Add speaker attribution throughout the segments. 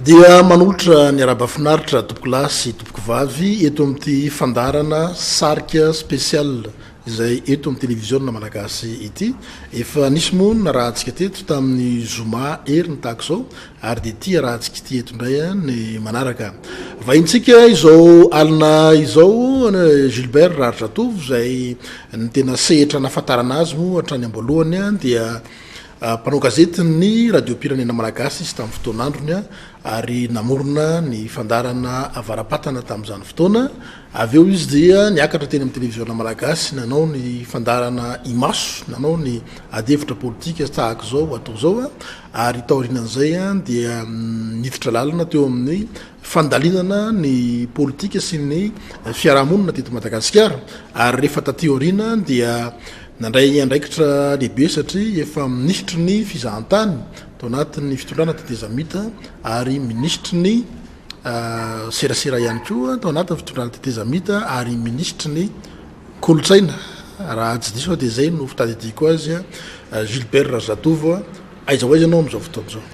Speaker 1: Dia manolotra ny arahaba finaritra tompokolahy sy tompokovavy eto amin'ity fandaharana Sarika Spécial izay eto amin'ny televiziona malagasy ity. Efa nisy moa ny narahantsika teto tamin'ny zoma heriny tahaka izao ary dia ity arahantsika ity eto indray ny manaraka. Vahintsika izao alina izao Gilbert Raharijatovo izay ny tena sehatra nahafantarana azy moa hatrany am-boalohany dia mpanao gazetin'ny radiom-pirenena malagasy izy tamin'ny fotoan'androny ary namorona ny fandaharana Avara-patana tamin'izany fotoana. Avy eo izy dia niakatra teny amin'ny televiziona malagasy nanao ny fandaharana Imaso, nanao ny adihevitra politika tahaka izao atao izao ary taorianan'izay dia niditra lalina teo amin'ny fandalinana ny politika sy ny fiarahamonina teto Madagasikara ary rehefa taty aoriana dia nandray andraikitra lehibe satria efa minisitry ny fizahantany tao anatin'ny fitondrana tetezamita ary minisitry ny serasera ihany koa tao anatin'ny fitondrana tetezamita ary minisitry ny kolontsaina raha tsy diso aho dia izay no fitadidiako azy Gilbert Razatovo. Aiza ho aiza ianao amin'izao fotoana izao?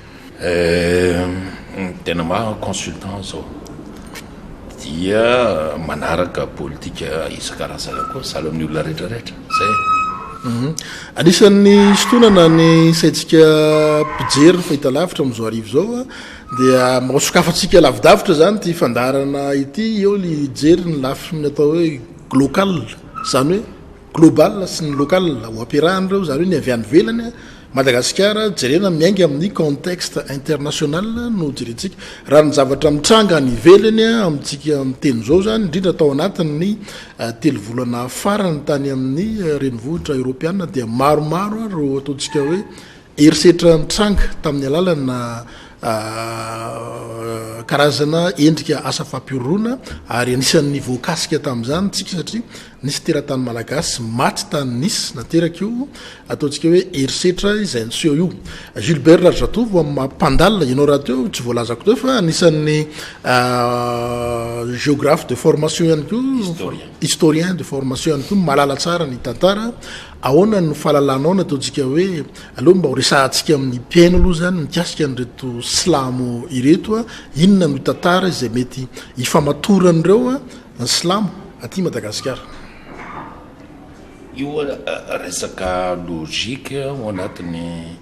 Speaker 2: Ny tena marina consultant zao dia manaraka politika isan-karazany koa sahala amin'ny olona rehetra rehetra zay.
Speaker 1: Anisan'ny hisintonana ny saintsika mpijery ny fahitalavitra amin'izao hariva izao dia mba ho sokafantsika lavidavitra izany ity fandaharana ity eo ny hijery ny lafiny atao hoe glocal izany hoe global sy ny local ho ampiarahana ireo, izany hoe ny avy any ivelany, Madagasikara jerena miainga amin'ny contexte international no jerentsika. Raha ny zavatra mitranga any ivelany amintsika miteny izao izany, indrindra tao anatin'ny telo volana farany tany amin'ny renivohitra eoropeana dia maromaro ireo ataontsika hoe Herisetra nitranga tamin'ny alalana karazana endrika asa fampihorohoroana ary anisan'ny voakasika tamin'izany tsika satria nisy teratany malagasy maty tany Nice nateraka io ataontsika hoe herisetra izay niseho io. Gilbert Rajatovo amin'ny maha mpandalina ianao rahateo tsy voalazako teo fa anisan'ny géographe de formation ihany koa, historien de formation ihany koa mahalala tsara ny tantara. Ahoana no fahalalanao ny ataontsika hoe, aleo mba ho resahantsika amin'ny mpihaino aloha izany mikasika an'ireto silamo ireto a, inona no tantara izay mety hifamatoran'ireo ny silamo aty Madagasikara?
Speaker 2: Io resaka logique ao anatin'ny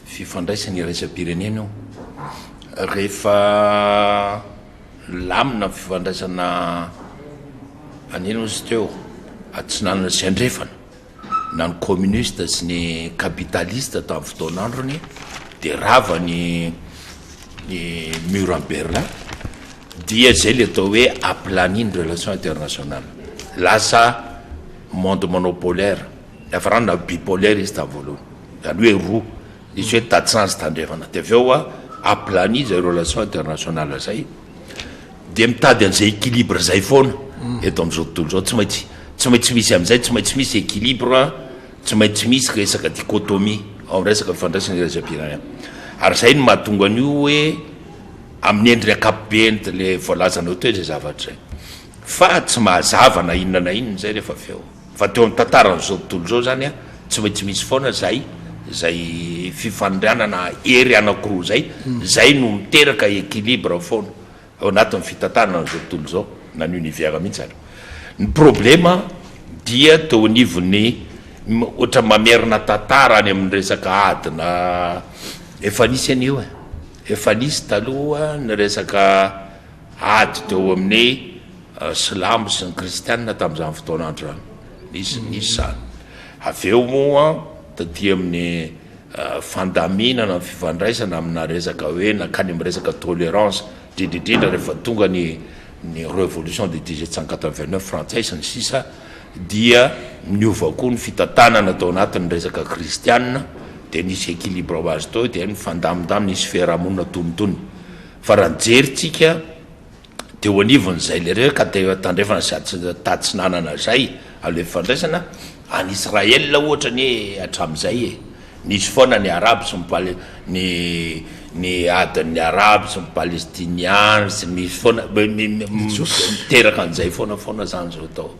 Speaker 2: fifandraisana iraisam-pirenena io. Rehefa Nilamina ny fifandraisana an'inona izy teo, atsinanana sy andrefana, na ny communiste sy ny capitaliste tamin'ny fotoan'androny dia rava ny ny mur an'i Berlin, dia zay le atao hoe aplani ny relation internationale, lasa monde monopolaire, niafarany na bipolaire izy tamin'ny voalohany, zany hoe roa. Nisy hoe tatsinana sy tandrefana dia avy eo aplani izay relation internationale izay dia mitady an'izay équilibre izay foana eto amin'izao tontolo izao, tsy maintsy tsy maintsy misy amin'izay, tsy maintsy misy équilibre, tsy maintsy misy resaka dichotomie ao amin'ny resaka fifandraisana iraisam-pirenena ary izay no mahatonga an'io hoe amin'ny endriny ankapobeny le voalazanao teo izay zavatra izay fa tsy mahazava na inona na inona izay rehefa avy eo. Fa teo amin'ny tantaran'izao tontolo izao izany an, tsy maintsy misy foana izay izay fifanindranana hery anankiroa izay, izay no miteraka équilibre foana ao anatin'ny fitantanana an'izao tontolo izao, na ny univers mihitsy ary. Ny problema dia teo anivon'ny ohatra mamerina tantara any amin'ny resaka adina efa nisy anie io e, efa nisy taloha ny resaka ady teo amin'ny Silamo sy ny kristianina tamin'izany fotoan'andro izany. Nisy nisy izany. Avy eo moa taty amin'ny fandaminana ny fifandraisana amina resaka hoe nankany amin'ny resaka tolérance, indrindra indrindra rehefa tonga ny ny révolution de 1789 frantsay sy ny sisa dia niova koa ny fitantanana tao anatin'ny resaka kristianina dia nisy équilibre ho azy tao dia nifandamindamina nisy fiarahamonina tonitony. Fa raha nijery tsika teo anivon'izay le reo ka teo tandrefana sy tatsinanana zay aloha fifandraisana any Israël ohatra anie hatramin'izay e, nisy foana ny arabo sy ny pale ny ny adin'ny arabo sy ny palestinian sy misy foana miteraka an'izay foana foana zany zao tao.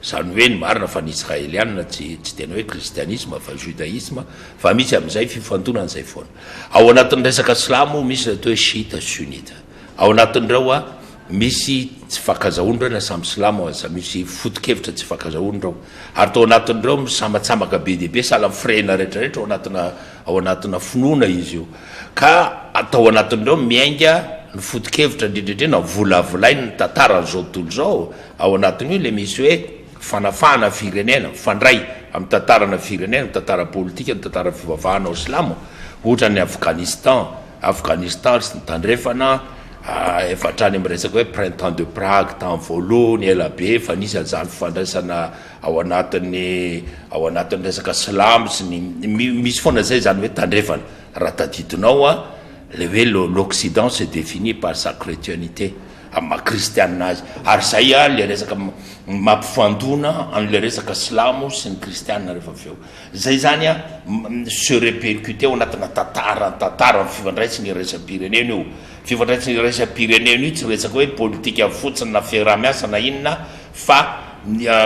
Speaker 2: Izany hoe ny marina fa ny Israelianina tsy tsy tena hoe kristianisma fa judaisme fa misy amin'izay fifandonana izay foana. Ao anatin'ny resaka silamo misy ny atao hoe chiite sy sunnite. Ao anatin'ireo a misy tsy ifankazahoana ireo na samy silamo aza, misy foto-kevitra tsy ifankazahoana ireo. Ary tao anatin'ireo misambatsamaka be dia be sahala amin'ny firehana rehetra rehetra ao anatina ao anatina finoana izy io. Ka tao anatin'ireo miainga ny foto-kevitra indrindra indrindra volavolainy ny tantaran'izao tontolo izao, ao anatin'io ilay misy hoe fanafahana firenena, mifandray amin'ny tantarana firenena, ny tantara politika, ny tantara fivavahana ao silamo, ohatra ny Afghanistan, Afghanistan sy ny tandrefana, efa hatrany amin'ny resaka hoe printemps de Prague tamin'ny voalohany ela be efa nisy an'izany fifandraisana ao anatin'ny ao anatin'ny resaka silamo sy ny misy foana izay izany hoe tandrefana, raha tadidinao an, ilay hoe l'Occident se définit par sa chrétienité. Amin'ny maha kristianina azy. Ary izay ilay resaka mampifandona an'ilay resaka silamo sy ny kristianina rehefa avy eo. Izay izany se repercuter ao anatina tantara, tantara ny fifandraisana iraisam-pirenena io. Fifandraisana iraisam-pirenena io tsy resaka hoe politika fotsiny na fiaraha-miasa na inona fa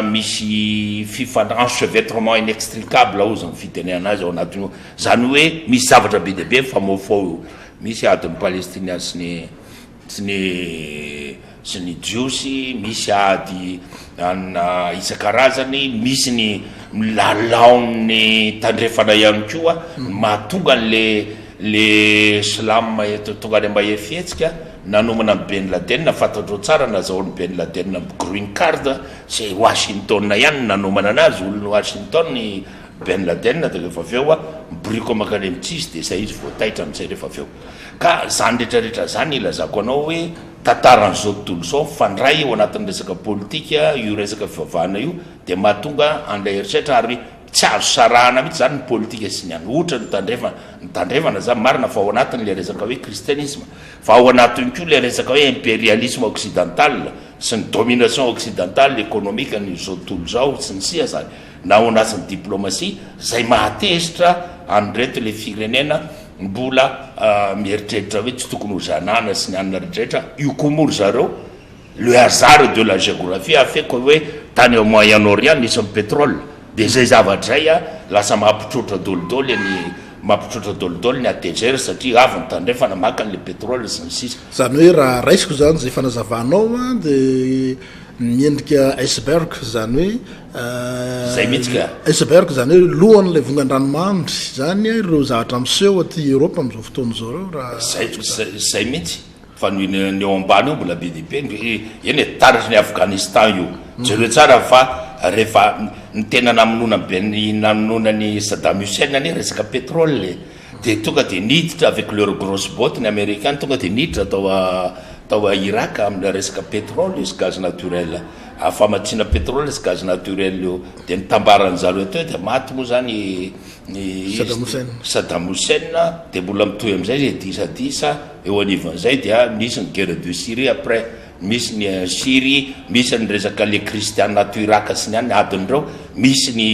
Speaker 2: misy fifandra-, enchevêtrement inextricable hozy ny fitenenana azy ao anatin'io. Izany hoe misy zavatra be dia be mifamofoha io. Misy adin'ny Palestiniens sy ny. sy ny sy ny jiosy, misy ady ana isan-karazany, misy ny lalaon'ny tandrefana ihany koa mahatonga an'le le slam eto tonga any Ambahihy fihetsika nanomana an'i Ben Laden, fantatrao tsara nazahoan'i Ben Laden green card, zay Washington ihany no nanomana anazy, olon'i Washington i Ben Laden, de rehefa avy eo miboriko mankany amin'ny tsisy de zay izy vao taitra amin'izay rehefa avy eo. Ka zany rehetra rehetra zany ilazako anao hoe tantaran'izao tontolo izao mifandray ao anatin'ny resaka politika io resaka fivavahana io dia mahatonga an'ilay herisetra ary tsy azo sarahana mihitsy zany ny politika sy ny any ohatra ny tandrefana ny tandrefana zany marina fa ao anatiny ilay resaka hoe kristianisma fa ao anatiny koa ilay resaka hoe imperialisme occidental sy ny domination occidentale économique ny izao tontolo izao sy ny sia zany na ao anatin'ny diplomatie zay mahatezitra an'ireto ilay firenena Mbola mieritreritra hoe tsy tokony ho zanahana sy ny anona rehetrarehetra, io koa moa ry zareo, le hasard de la géographie a fait que hoe tany au Moyen Orient nisy ny pétrole, de zay zavatra zay lasa mampitroatra dolidoly ny mampitroatra dolidoly ny ATGR satria avy ny tandrefana maka an'le pétrole sy ny sisa.
Speaker 1: Zany hoe raha raisiko zany zay fanazavanao an de miendrika iceberg zany hoe
Speaker 2: Zay mihitsy ka.
Speaker 1: Iceberg zany hoe lohan'ilay vongan-dranomandry zany ireo zavatra miseho aty Europe amin'izao fotoana izao ireo raha
Speaker 2: Zay zay mihitsy fa ny ny eo ambany eo mbola be dia be eny e taratry ny Afghanistan io jereo tsara fa rehefa ny tena namonoana be ny namonoana an'i Saddam Hussein anie resaka pétrole e dia tonga dia niditra avec leur grosse botte ny amerikana tonga dia niditra tao tao Irak amina resaka pétrole sy gaz naturel Famatsiana pétrole sy gaz naturel io dia nitambaran'ny zareo teo dia maty moa zany i
Speaker 1: Saddam Hussein.
Speaker 2: Saddam Hussein dia mbola mitohy amin'izay izay disadisa eo anivon'izay dia nisy ny guerre de Syrie après misy ny Syrie misy ny resaka le kristiana ato Irak sy ny any adin'ireo misy ny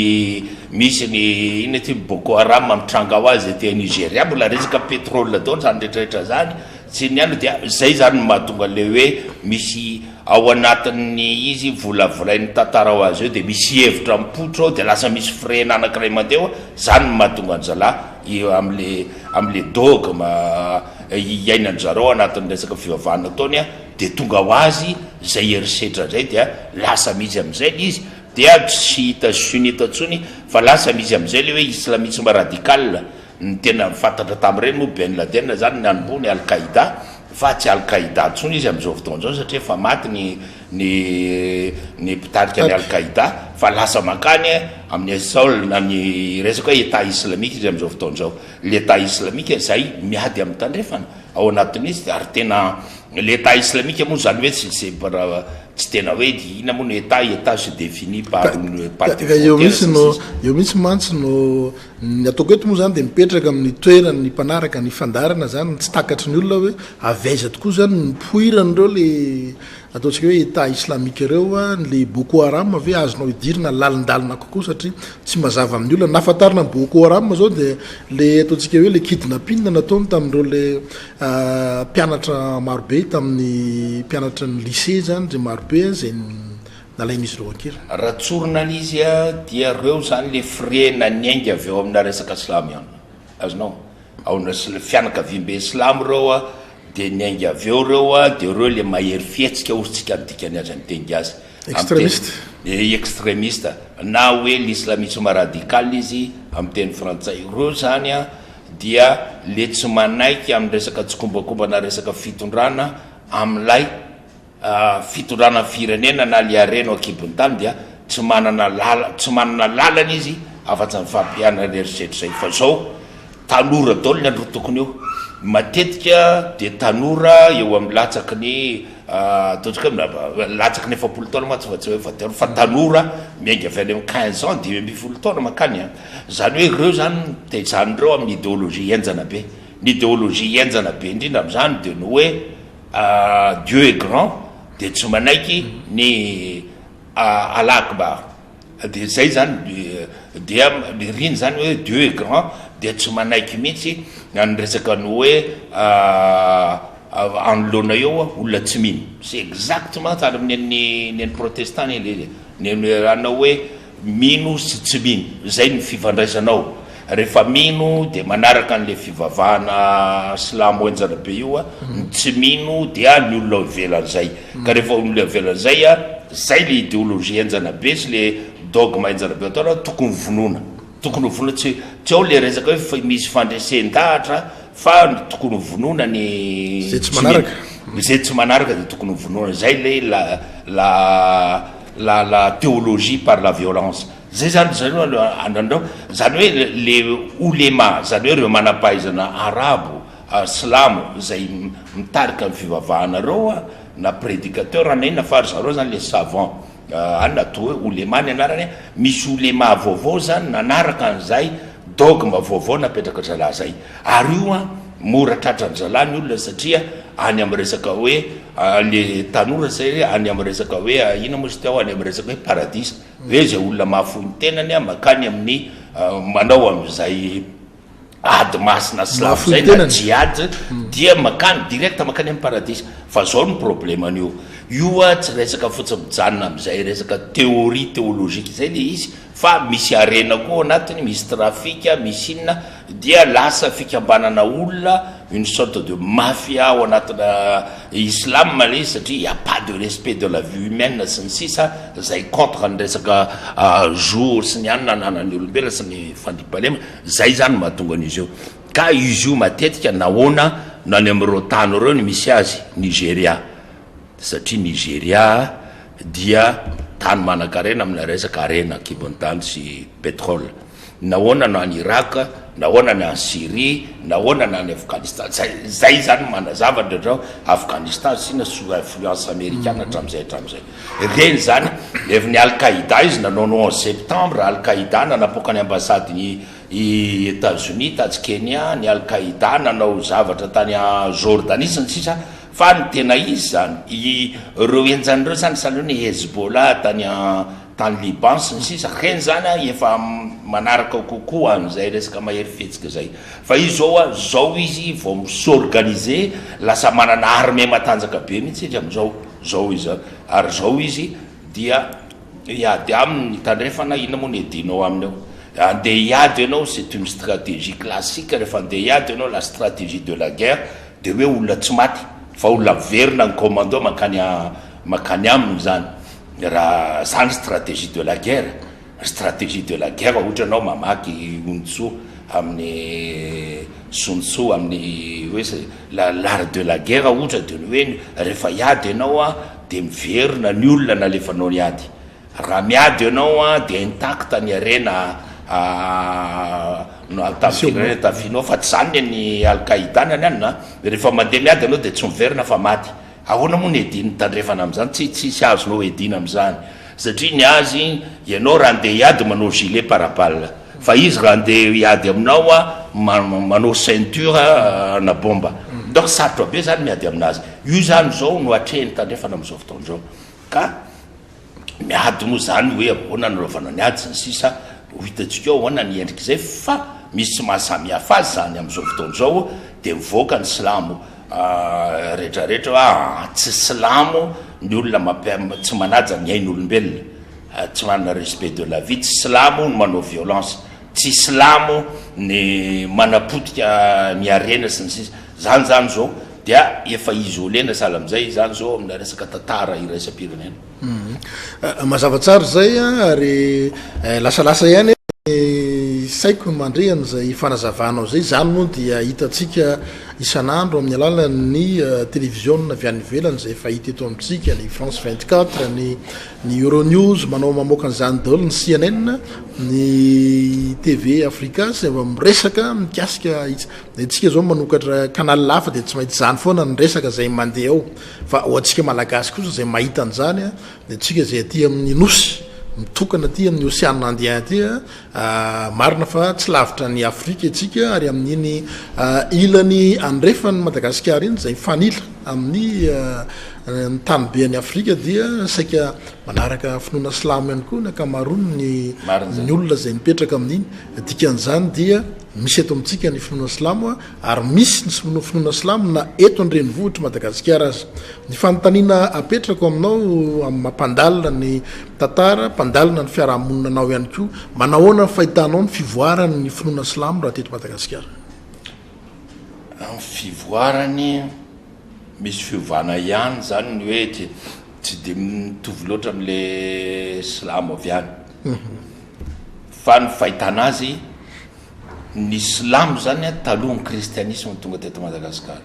Speaker 2: misy ny inona ity Boko Haram mitranga ho azy aty Nigeria mbola resaka pétrole daholo zany rehetrarehetra zany Tsy ny ano dia zay zany no mahatonga le hoe misy ao anatin'ny izy volavolain'ny tantara ho azy eo dia misy hevitra mipoitra ao dia lasa misy firehana anakiray mandeha ao, zany no mahatonga an-jalahy eo amle amle dogme iainan-dry zareo ao anatin'ny resaka fivavahana ataony a, dia tonga ho azy zay herisetra zay dia lasa misy amizay le izy dia tsy hita sunnite intsony fa lasa misy amizay le hoe islamisme radical. Ny tena fantatra tamin'ireny moa Ben Laden zany ny hanomboha ny Al Qaida fa tsy Al Qaida intsony izy amin'izao fotoana izao satria efa maty ny ny ny mpitarika ny Al Qaida fa lasa mankany amin'ny ISIL na ny resaka hoe Etat Islamique izy amin'izao fotoana izao. Le Etat Islamique izay miady amin'ny tandrefana ao anatin'izy ary tena le Etat Islamique moa zany hoe tsy tsy tsy tena hoe inona moa ny Etat, Etat se définit par par des
Speaker 1: Ka eo
Speaker 2: frontières
Speaker 1: mihitsy
Speaker 2: sy ny
Speaker 1: no
Speaker 2: sisa.
Speaker 1: eo mihitsy mantsy no Ny ataoko eto moa izany dia mipetraka amin'ny toeran'ny mpanaraka ny fandaharana izany ny tsy takatry ny olona hoe avy aiza tokoa izany ny nipoiran'ireo le ataontsika hoe Etat islamique ireo, le Boko Haram ve azonao idirina lalindalina kokoa satria tsy mazava amin'ny olona. Ny nahafantarana ny Boko Haram izao dia le ataontsika hoe le kidnapping nataony tamin'ireo le mpianatra marobe tamin'ny mpianatra ny lycée izany izay marobe izay. nalain'izy ireo an-keriny.
Speaker 2: Raha tsorina ilay izy dia ireo izany ilay firehana niainga avy ao amina resaka silamo ihany. Azonao? Ao amina fianakaviambe silamo ireo dia niainga avy eo ireo dia ireo ilay mahery fihetsika hoy isika ny dikany azy amin'ny teny gasy.
Speaker 1: Extremiste.
Speaker 2: Extremiste na hoe l'islamisme radical izy amin'ny teny frantsay. Ireo izany dia le tsy manaiky amin'ny resaka tsikombakomba na resaka fitondrana amin'ilay fitondrana ny firenena na le harena ao an-kibon'ny tany dia tsy manana lala tsy manana lalana izy afa-tsy ny fampihanana ny herisetra izay fa zao tanora daholo ny androtokony io matetika dia tanora eo amin'ny latsaky ny ataontsika hoe latsaky ny 40 taona mantsy fa tsy hoe voatery fa tanora miainga avy any amin'ny 15 ans 15 taona mankany an Izany hoe ireo izany tezain'ireo amin'ny idéologie henjana be. Ny idéologie henjana be indrindra amin'izany dia ny hoe Dieu est grand dia tsy manaiky ny Allah Akbar. Dia izay izany dia iriny izany hoe Dieu est grand dia tsy manaiky mihitsy ny resaka ny hoe anoloana eo olona tsy mino. C'est exactement sahala amin'ny ny an'ny protestant anie ilay izy e. Ny anao hoe Mino sy tsy mino, izay ny fifandraisanao. Rehefa mino dia manaraka an'ilay fivavahana silamo henjana be io, ny tsy mino dia ny olona ao ivelan'izay. Ka rehefa olona ivelan'izay, izay ilay ideologie henjana be sy ilay dogme henjana be ataonao, tokony vonoina. Tokony ho vonoina, tsy tsy ao ilay resaka hoe misy fandresen-dahatra fa tokony ho vonoina ny
Speaker 1: Izay tsy manaraka.
Speaker 2: Izay tsy manaraka dia tokony ho vonoina. Izay ilay la la la la théologie par la violence. Zay zany ry zareo aloha andrandreo, zany hoe le olema, zany hoe ireo manam-pahaizana arabo, silamo izay mitarika ny fivavahana reo na prédicateur na inona fa ry zareo zany le savant any atao hoe olema ny anarany, misy olema vaovao zany nanaraka an'izay dogme vaovao napetraka ry zalahy zay. Ary io an, mora tratran-dry zalahy ny olona satria any amin'ny resaka hoe le tanora zay any amin'ny resaka hoe inona moa izy teo, any amin'ny resaka hoe paradisa, hoe izay olona mahafoy ny tenany an, mankany amin'ny manao amin'izay ady masina silamo
Speaker 1: Mahafoy
Speaker 2: zay na
Speaker 1: tenany.
Speaker 2: jihad dia mankany direct mankany amin'ny paradisa. Fa zao ny probleman'io, io an tsy resaka fotsiny mijanona amin'izay resaka théorie théologique izay le izy fa misy harena koa ao anatiny, misy trafic, misy inona, dia lasa fikambanana olona, une sorte de mafia ao anatina islam le izy satria il ya pas de respect de la vie humaine sy ny sisa zay contre ny resaka zo sy ny anona ananan'ny olombelona sy ny fandriampahalemana, zay zany no mahatonga an'izy io. Ka izy io matetika nahoana no any amin'ireo tany ireo no misy azy, Nigeria. Satria Nigeria dia tany manankarena amina resaka harena an-kibon'ny tany sy pétrole. Nahoana no any Irak, nahoana ny any Syrie, nahoana ny any Afghanistan. Zay, zay zany manazava indraindray hoe Afghanistan asiana sous influence amerikana hatramin'izay hatramin'izay. Ireny zany, efa ny Al Qaida izy nanao ny 11 septembre, Al Qaida nanapoaka ny ambassade-n'i i Etazonia tatsy Kenya, ny Al Qaida nanao zavatra tany Jordanie sy ny sisa. Fa ny tena izy zany, i reo henjany reo zany sahala hoe ny Hezbollah tany tany Liban sy ny sisa, reny zany an efa manaraka kokoa an'izay resaka mahery fihetsika zay. Fa izy zao an, zao izy vao mi s'organiser, lasa manana armée matanjaka be mihitsy izy amizao, zao izy ary zao izy dia hiady aminy ny tandrefana, inona moa ny hiadianao aminy eo? Andeha hiady ianao, c'est une stratégie classique, rehefa andeha hiady ianao, la stratégie de la guerre, Dia hoe olona tsy maty fa olona miverina ny commando mankany mankany aminy zany raha zany stratégie de la guerre, stratégie de la guerre ohatra ianao mamaky Sun Tzu amin'ny Sun Tzu amin'ny hoe la l'art de la guerre ohatra dia ny hoe rehefa hiady ianao an dia miverina ny olona nalefanao niady. Raha miady ianao an dia intact ny harena tamin'ny firenena tafihinao fa tsy zany ny an'ny Al Qaida ny any an, rehefa mandeha miady ianao dia tsy miverina fa maty. Ahoana moa ny hiadian'ny tandrefana amin'izany? Tsy tsisy azonao hiadiana amin'izany satria ny azy ianao raha andeha hiady manao gilet pare-balle fa izy raha andeha hiady aminao an manao ceinture na bomba donc sarotra be zany miady aminazy. Io zany izao no atrehin'ny tandrefana amin'izao fotoana izao ka. Miady moa zany hoe ahoana no anaovana ny ady sy ny sisa, ho hitantsika eo ahoana ny endrik'izay fa misy maha samy hafa azy zany amin'izao fotoana izao dia mivoaka ny silamo retraretra hoe aa tsy silamo Ny olona mampia, tsy manaja ny ain'olombelona, tsy manana respect de la vie, tsy silamo ny manao violence, tsy silamo ny manapotika ny harena sy ny sisa. Zany zany zao dia efa isolena sahala amin'izay izany zao amina resaka tantara iraisam-pirenena.
Speaker 1: Mazava tsara izay ary lasalasa ihany ny saiko ny mandre an'izay fanazavanao izay. Izany moa dia hitantsika isan'andro amin'ny alalan'ny televiziona avy any ivelany izay efa hita eto amintsika, ny France 24, ny ny Euronews manao mamoaka an'izany daholo, ny CNN, ny TV Africa izay mba miresaka mikasika Antsika izao manokatra canal hafa dia tsy maintsy izany foana ny resaka izay mandeha ao. Fa ho antsika Malagasy kosa izay mahita an'izany dia antsika izay aty amin'ny Nosy, mitokana aty amin'ny Ocean Indien aty, marina fa tsy lavitra an'i Afrika isika ary amin'iny ilany andrefan'i Madagasikara iny izay mifanila amin'ny ny tanibe an'i Afrika dia saika manaraka finoana silamo ihany koa ny ankamaroan'ny ny olona izay mipetraka amin'iny. Dikan'izany dia misy eto amintsika ny finoana silamo ary misy ny finoana silamo na eto an-drenivohitr'i Madagasikara aza. Ny fanontaniana apetrako aminao amin'ny maha mpandalina ny tantara, mpandalina ny fiarahamonina anao ihany koa, manahoana ny fahitanao ny fivoaran'ny finoana silamo raha teto Madagasikara?
Speaker 2: Ny fivoarany, misy fiovana ihany izany ny hoe tsy dia mitovy loatra amin'ilay silamo avy any. Fa ny fahitana azy, ny silamo zany taloha ny kristianisma tonga teto Madagasikara.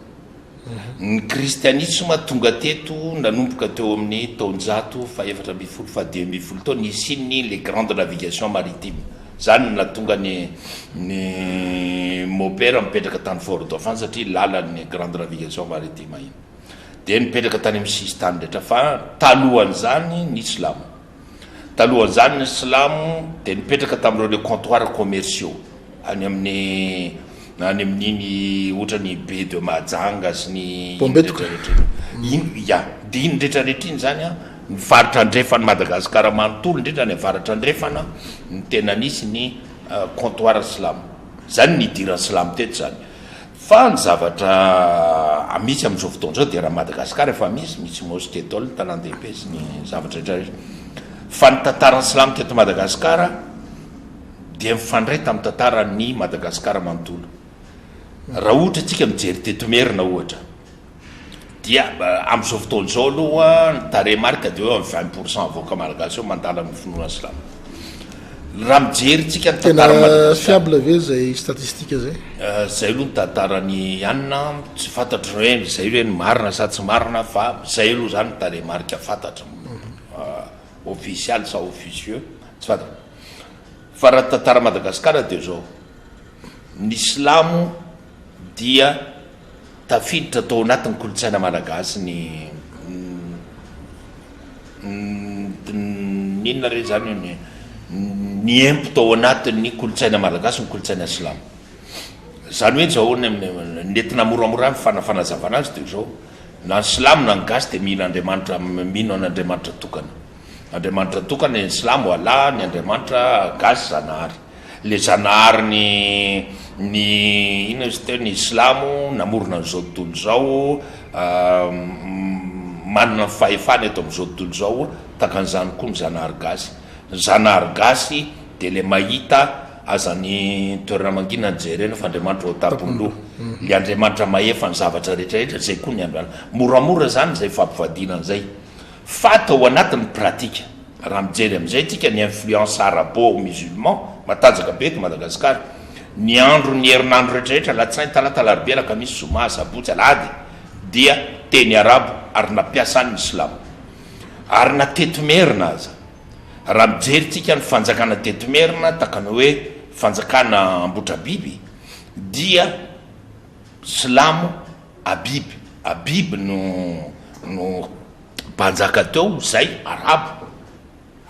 Speaker 2: Ny kristianisma tonga teto nanomboka teo amin'ny taonjato faha-14 faha-15 teo nisian'ny les grandes navigations maritimes. Zany no nahatonga ny ny mopera mipetraka tany Fort Dauphin satria lalan'ny grande navigation maritime iny. Dia nipetraka tany amin'ny sisintany rehetra fa talohan'izany ny silamo. Talohan'izany ny silamo dia nipetraka tamin'ireo les comptoirs commerciaux any amin'ny any amin'iny ohatran'ny baie de Mahajanga sy ny iny rehetra rehetra iny. Iny ya, dia iny rehetra rehetra iny izany an, ny faritra andrefan'i Madagasikara manontolo indrindra any avaratra andrefana no tena nisy ny comptoir silamo. Izany ny nidiran'ny silamo teto izany. Fa ny zavatra misy amin'izao fotoana izao dia raha Madagascar efa misy, misy mosquée daholo ny tanàn-dehibe sy ny zavatra rehetra rehetra. Fa ny tantaran'ny silamo teto Madagasikara dia mifandray tamin'ny tantaran'ny Madagasikara manontolo. Raha ohatra isika mijery teto Merina ohatra, Dia amin'izao fotoana izao aloha ny tarehimarika dia eo amin'ny 20 pour cent vahoaka malagasy eo mandala ny finoana silamo. Raha mijery tsika ny
Speaker 1: tantaran'i
Speaker 2: Tena
Speaker 1: Madagasikara. fiable ve izay statistique zay?
Speaker 2: Zay aloha ny tantaran'i Anna, tsy fantatro hoe zay ve ny marina sa tsy marina fa zay aloha zany ny tarehimarika fantatro, official sa officieux tsy fantatro. Fa raha tantaran'i Madagasikara dia zao, ny silamo dia Tafiditra tao anatin'ny kolontsaina malagasy ny ny inona re zany ny niempo tao anatin'ny kolontsaina malagasy ny kolontsaina silamo. Zany hoe zao ny nentina moramora ny fanazavana azy dia zao, na ny silamo na ny gasy dia mino Andriamanitra mino an'Andriamanitra tokana. Andriamanitra tokana ny silamo Allah, ny Andriamanitra gasy Zanahary. Le Zanahary ny ny inona izy teo ny silamo namorona an'izao tontolo izao manana ny fahefana eto amin'izao tontolo izao tahaka an'izany koa ny Zanahary gasy. Ny Zanahary gasy dia le mahita aza ny toerana mangina no jerena fa Andriamanitra ao an-tampon'ny loha. Le Andriamanitra mahefa ny zavatra rehetra rehetra zay koa ny Andriamanitra. Moramora zany izay fampivadiana an'izay. Fa tao anatin'ny pratika, raha mijery amin'izay tsika ny influence arabo-musulman matanjaka be eto Madagasikara, ny andron'ny herinandro rehetra rehetra, alatsinainy, talata, alarobia, alakamisy, zoma, sabotsy, alahady, dia teny arabo ary nampiasan'ny silamo. Ary na teto Merina aza, raha mijery tsika ny fanjakana teto Merina tahaka ny hoe fanjakana Ambotrabiby dia silamo Habib, Habib no no mpanjaka teo zay arabo,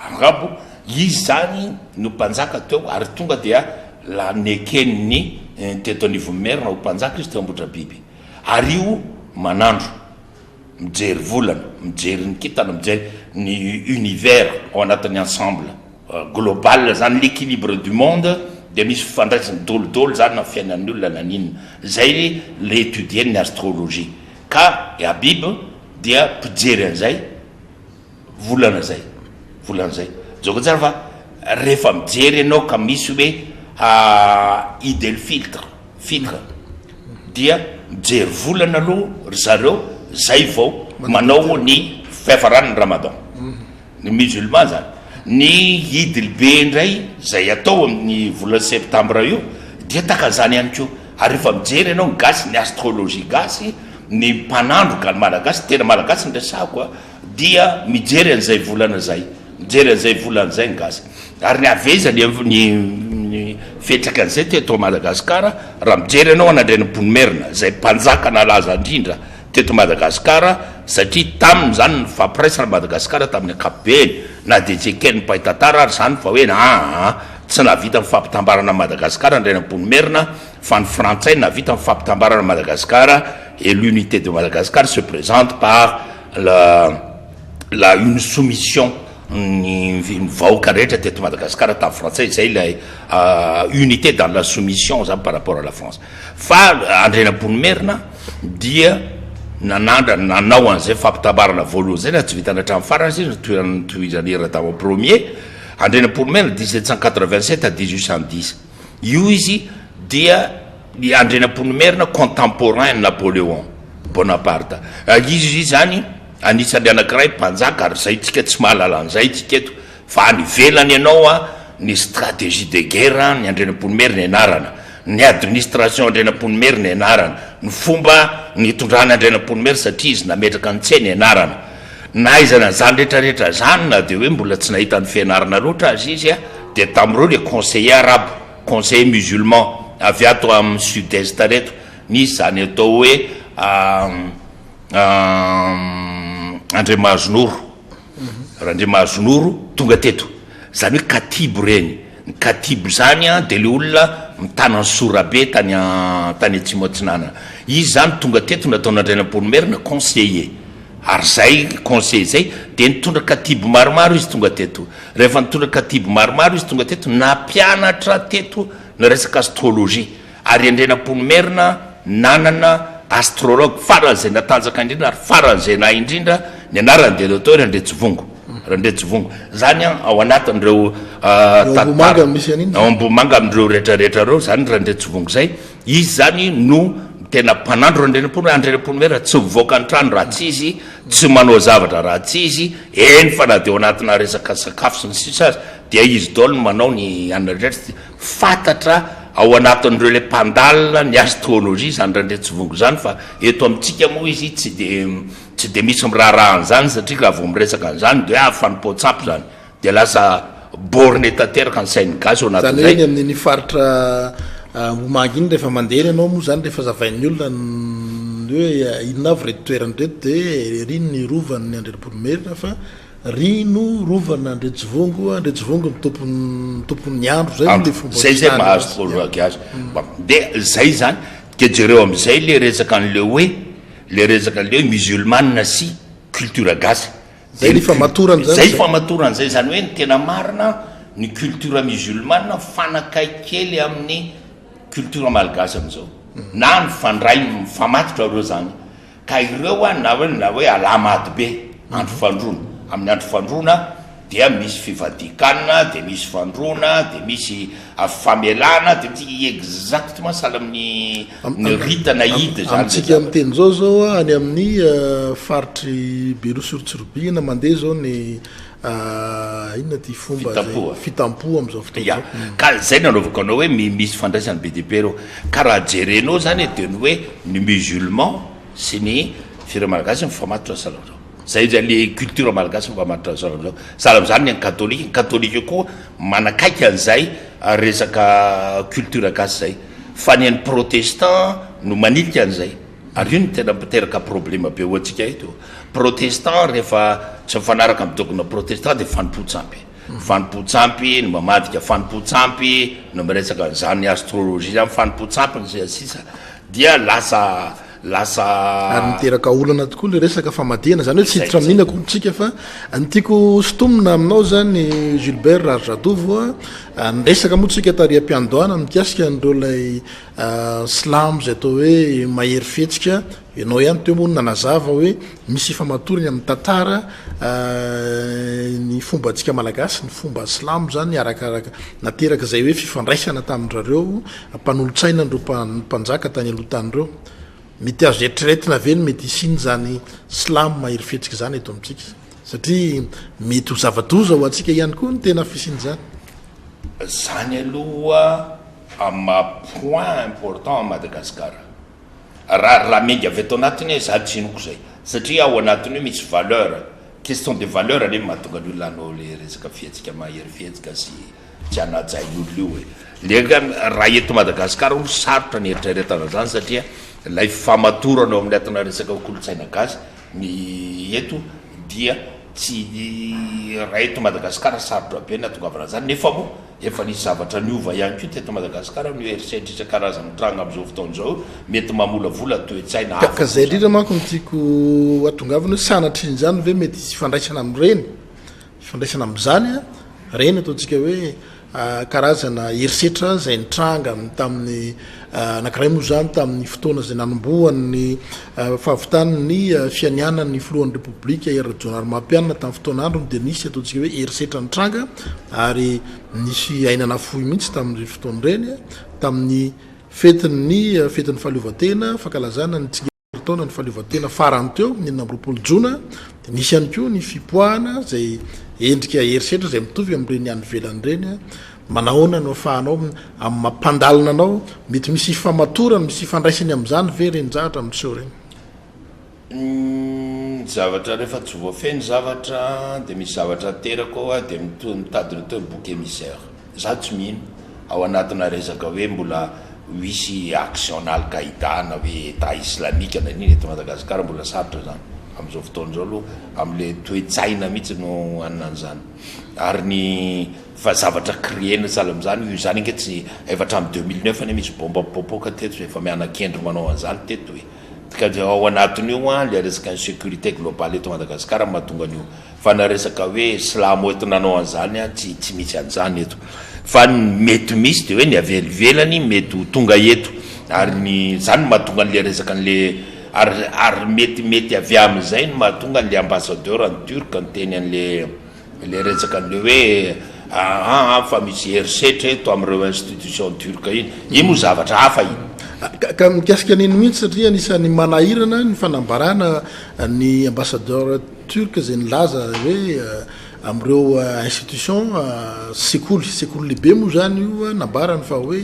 Speaker 2: arabo, izy zany no mpanjaka teo ary tonga dia la neken'ny teto anivon'ny merina ho mpanjaka izy teo Ambohidrabiby ary io manandro, mijery volana, mijery ny kintana, mijery ny univers ao anatin'ny ensemble. Global zany l'équilibre du monde dia misy fifandraisany dôlidôly zany na fiainan'ny olona na n'inona. Zay le étudier ny astrologie. Ka i Habib dia mpijery an'izay. Volana zay, volana zay. Jereo tsara fa rehefa mijery ianao ka misy hoe Eid el Filtre, fitre, dia mijery volana aloha ry zareo zay vao manao ny fiafaran'ny Ramadan. Ny musulman zany. Ny Eid el be indray zay atao amin'ny volana septambra io dia takan'izany ihany koa. Ary rehefa mijery ianao ny gasy, ny astrologie gasy, ny mpanandro ga ny malagasy, tena malagasy no resahako a, dia mijery an'izay volana izay, mijery an'izay volana izay ny gasy. Ary ny aveza ny ny ny fiantraikan'izay teto Madagasikara, raha mijery ianao an'Andrianampoinimerina, izay mpanjaka nalaza indrindra teto Madagasikara, satria taminy izany ny fampiraisana Madagasikara tamin'ny ankapobeny, na dia tsy eken'ny mpahay tantara ary izany fa hoe aa tsy nahavita ny fampitambarana an'i Madagasikara Andrianampoinimerina fa ny frantsay nahavita ny fampitambarana an'i Madagasikara et l'unité de Madagascar se présente par la la une soumission ny vahoaka rehetra teto Madagasikara tamin'ny frantsay, izay ilay unité dans la soumission zany par rapport à la France. Fa Andrianampoinimerina dia nanandrana nanao an'izay fampitambarana voalohany izay na tsy vitany hatramin'ny farany izy notohizan'i notohizan'i Radama premier, Andrianampoinimerina 1787 à 1810, io izy dia i Andrianampoinimerina contemporain an'i Napoléon Bonaparte, izy izany anisan'ny anankiray mpanjaka ary izay tsika tsy mahalala an'izay tsika eto Fa any ivelany ianao a, ny stratégie de guerre ny Andrianampoinimerina ianarana, ny administration Andrianampoinimerina ianarana, ny fomba nitondrany Andrianampoinimerina satria izy nametraka ny tsena ianarana. Na aiza na zany rehetra rehetra zany na dia hoe mbola tsy nahita ny fianarana loatra aza izy a, dia tamin'ireo le conseiller arabo, conseiller musulman avy ato amin'ny sud est reto, nisy zany atao hoe Andriamahazonoro. Randriamahazonoro tonga teto. Zany hoe katibo ireny. Ny katibo zany an, de le olona mitana ny sorabe tany tany atsimo atsinanana. Izy zany tonga teto nataon'Andrianampoinimerina conseiller. Ary zay conseiller zay de nitondra katibo maromaro izy tonga teto. Rehefa nitondra katibo maromaro izy tonga teto, nampianatra teto ny resaka astrologie. Ary Andrianampoinimerina nanana astrologue faran'izay natanjaka indrindra ary faran'izay nahay indrindra, ny anarany dia atao hoe Randriantsivongo. Randriantsivongo. Zany an, ao anatin'ireo
Speaker 1: tantara,
Speaker 2: ao Ambohimanga amin'ireo rehetra rehetra ireo zany Randriantsivongo zay, izy zany no tena mpanandro Andrianampoinimerina, Andrianampoinimerina tsy mivoaka ny trano raha tsy izy, tsy manao zavatra raha tsy izy, eny fa na dia ao anatina resaka sakafo sy ny sisa aza dia izy daholo no manao ny anona rehetra, Fantatra ao anatin'ireo ilay mpandalina ny astrologie izany Randriantsivongo izany fa eto amintsika moa izy tsy dia tsy dia misy miraharaha an'izany satria raha vao miresaka an'izany dia hoe ah fanompoan-tsampy izany dia lasa borné tanteraka ny sain'ny gasy ao
Speaker 1: Izany hoe
Speaker 2: anatin'izay.
Speaker 1: iny amin'iny faritra Ambohimanga iny rehefa mandeha iny ianao moa izany rehefa zavain'ny olona ny hoe inona avy ireto toerana ireto dia ery ny rovan'ny Andrianampoinimerina fa Ry no rovan Andriantsivongo, Andriantsivongo no tompon tompon'ny andro, zay moa le fomba
Speaker 2: Zay zay
Speaker 1: firesahana
Speaker 2: mahazo
Speaker 1: azy.
Speaker 2: prologue azy. Bon, de zay zany, de jereo amizay le resaka anle hoe, le resaka anle hoe musulmane sy culture gasy.
Speaker 1: Zay le ifamatorany zany
Speaker 2: Zay
Speaker 1: zay.
Speaker 2: ifamatorany zay, zany hoe ny tena marina, ny culture musulmane mifanakaiky kely amin'ny culture malgache amizao. Na mifandray, mifamatotra reo zany. Ka ireo an na hoe na hoe alahamady be, andro fandroana, amin'ny andro fandroana dia misy fivadian-kanina, dia misy fandroana, dia misy famelana, dia misy exactement sahala amin'ny ny rite na id zany le
Speaker 1: Amintsika
Speaker 2: zavatra.
Speaker 1: miteny izao zao an, any amin'ny faritr'i Beloha sy Rotsirobihina mandeha izao ny inona ity fomba izay,
Speaker 2: Fitampoha.
Speaker 1: fitampoha amin'izao fotoana
Speaker 2: Ya,
Speaker 1: izao.
Speaker 2: ka zay nanaovako anao hoe misy fandraisany be dia be ireo. Ka raha jerenao zany dia ny hoe ny musulman sy ny firenena malagasy mifamatotra sahala amizao. Zay zay le culture malagasy mifamatotra sahala amizao. Sahala amizany ny an'ny katolika, ny katolika koa manakaiky an'izay resaka culture gasy zay. Fa ny an'ny protestant no manilika an'izay. Ary io no tena mpiteraka problema be ho antsika eto. Protestant rehefa tsy mifanaraka amin'ny dogme protestant dia fanompoan-tsampy. Fanompoan-tsampy no mamadika fanompoan-tsampy no miresaka an'izany astrologie zany, fanompoan-tsampy ny sisa sisa dia lasa. Lasa.
Speaker 1: Ary niteraka olana tokoa le resaka famadihana, zany hoe tsy hiditra amin'iny akory tsika fa ny tiako sintomina aminao zany Gilbert Raharijatovo a, niresaka moa tsika tary am-piandohana mikasika an'ireo ilay silamo izay atao hoe mahery fihetsika, ianao ihany teo moa no nanazava hoe misy ifamatorany amin'ny tantara ny fombantsika malagasy, ny fomba silamo zany arakaraka nateraka izay hoe fifandraisana tamin-drareo Mpanolotsaina an'ireo mpanjaka tany aloha tany ireo. Mety azo eritreretina ve ny mety hisian'izany silamo mahery fihetsika izany eto amintsika? Satria mety ho zava-doza ho antsika ihany koa ny tena fisian'izany.
Speaker 2: Zany aloha amin'ny maha point important an'i Madagasikara. Raha raha miainga avy ato anatiny aho, za tsy inoako zay. Satria ao anatiny io misy valeur, question de valeur anie no mahatonga ny olona hanao le resaka fihetsika mahery fihetsika sy Tsy hanajain'ny olona io e. Le raha eto Madagasikara hono sarotra ny eritreretana an'izany satria ilay famatorana eo amin'ny atina resaka kolontsaina gasy ny eto dia tsy raha eto Madagasikara sarotra be ny hahatongavana an'izany nefa moa efa nisy zavatra niova ihany koa teto Madagasikara amin'io herisetra isan-karazany mitranga amin'izao fotoana izao io mety mamolavola toe-tsaina hafa
Speaker 1: Ka
Speaker 2: koa
Speaker 1: zay
Speaker 2: izany.
Speaker 1: indrindra manko no tiako hatongavana hoe sanatrian'izany ve mety hisy ifandraisana amin'ireny? Ifandraisana amin'izany, ireny ataontsika hoe karazana herisetra izay nitranga tamin'ny anankiray moa izany tamin'ny fotoana izay nanombohan'ny fahavitan'ny fianianan'ny filohan'ny Repoblika Hery Rajaonarimampianina tamin'ny fotoan'androny dia nisy ataontsika hoe herisetra nitranga ary nisy aina nafoy mihitsy tamin'ireny fotoana ireny tamin'ny fetin'ny fetin'ny fahaleovantena fankalazana ny Taona ny fahaleovantena farany teo, ny 26 jona, dia nisy ihany koa ny fipoahana izay endrika herisetra izay mitovy amin'ireny any ivelany ireny. Manahoana no ahafahanao amin'ny maha mpandalina anao, mety misy ifamatorany, misy ifandraisany amin'izany ve ireny zavatra miseho ireny?
Speaker 2: Ny zavatra rehefa tsy voafehy ny zavatra dia misy zavatra ateraka ao dia mitady ny atao hoe bouc émissaire. Za tsy mino ao anatina resaka hoe mbola ho hisy action na Al Qaida na hoe Etat islamique na inona eto Madagascar mbola sarotra zany amzao fotoana zao aloha amle toe-tsaina mihitsy no hanana an'izany ary ny fa zavatra créer-na sahala amzany io zany ange tsy efa hatramin'ny 2009 anie misy bomba mipoapoaka teto efa mianakendry manao an'izany teto e ka ao anatin'io an le resaka insécurité globale eto Madagascar mahatonga an'io Fa na resaka hoe silamo eto nanao an'izany an, tsy tsy misy an'izany eto. Fa ny mety misy dia hoe ny avy any ivelany mety ho tonga eto. Ary ny, izany no mahatonga an'le resaka an'le, ary ary mety mety avy amin'izay no mahatonga an'le ambassadeur any Turc niteny an'le le resaka an'le hoe aa fa misy herisetra eto amin'ireo institution turc iny. Iny moa zavatra hafa iny.
Speaker 1: Ka ka mikasika an'iny mihitsy satria anisan'ny manahirana ny fanambarana ny ambassadeur Turc izay nilaza hoe amin'ireo institution sekoly, sekoly lehibe moa izany io nambarany fa hoe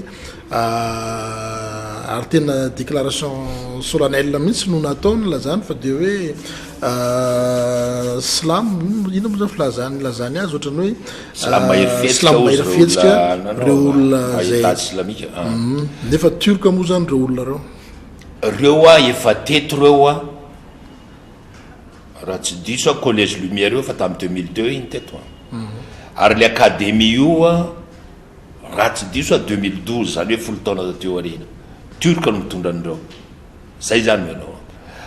Speaker 1: ary tena déclaration solennelle mihitsy no nataony nilazany fa dia hoe silamo inona moa zany filazany nilazany azy ohatran'ny hoe
Speaker 2: silamo mahery fihetsika
Speaker 1: silamo mahery fihetsika ireo olona izay
Speaker 2: État islamique
Speaker 1: nefa turc moa zany ireo olona ireo.
Speaker 2: Reo a efa teto reo a. Raha tsy diso aho collège lumière io efa tamin'ny 2002 iny teto an. Ary le académie io an, raha tsy diso aho 2012, izany hoe folo taona taty aoriana. Turc no mitondra an'ireo. Zay zany no ianao.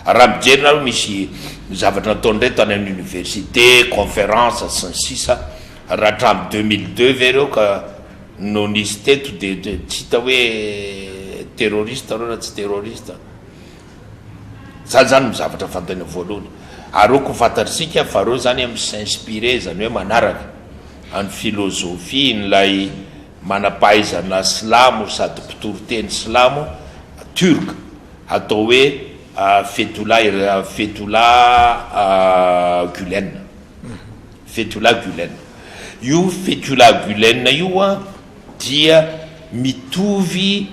Speaker 2: Ary raha mijery nareo misy zavatra nataon'ireto tany amin'ny université, conférence sy ny sisa, raha hatramin'ny 2002 ve ireo ka no nisy teto dia tsy hita hoe terroriste ireo na tsy terroriste. Zany zany no zavatra fantaina voalohany. Ary ok ho fantatr'isika fa reo zany mi s'inspirer zany hoe manaraka any philosophie n'ilay manam-pahaizana silamo sady mpitory teny silamo turc atao hoe Fethullah Fethullah Gulen. Fethullah Gulen. Io Fethullah Gulen io an dia mitovy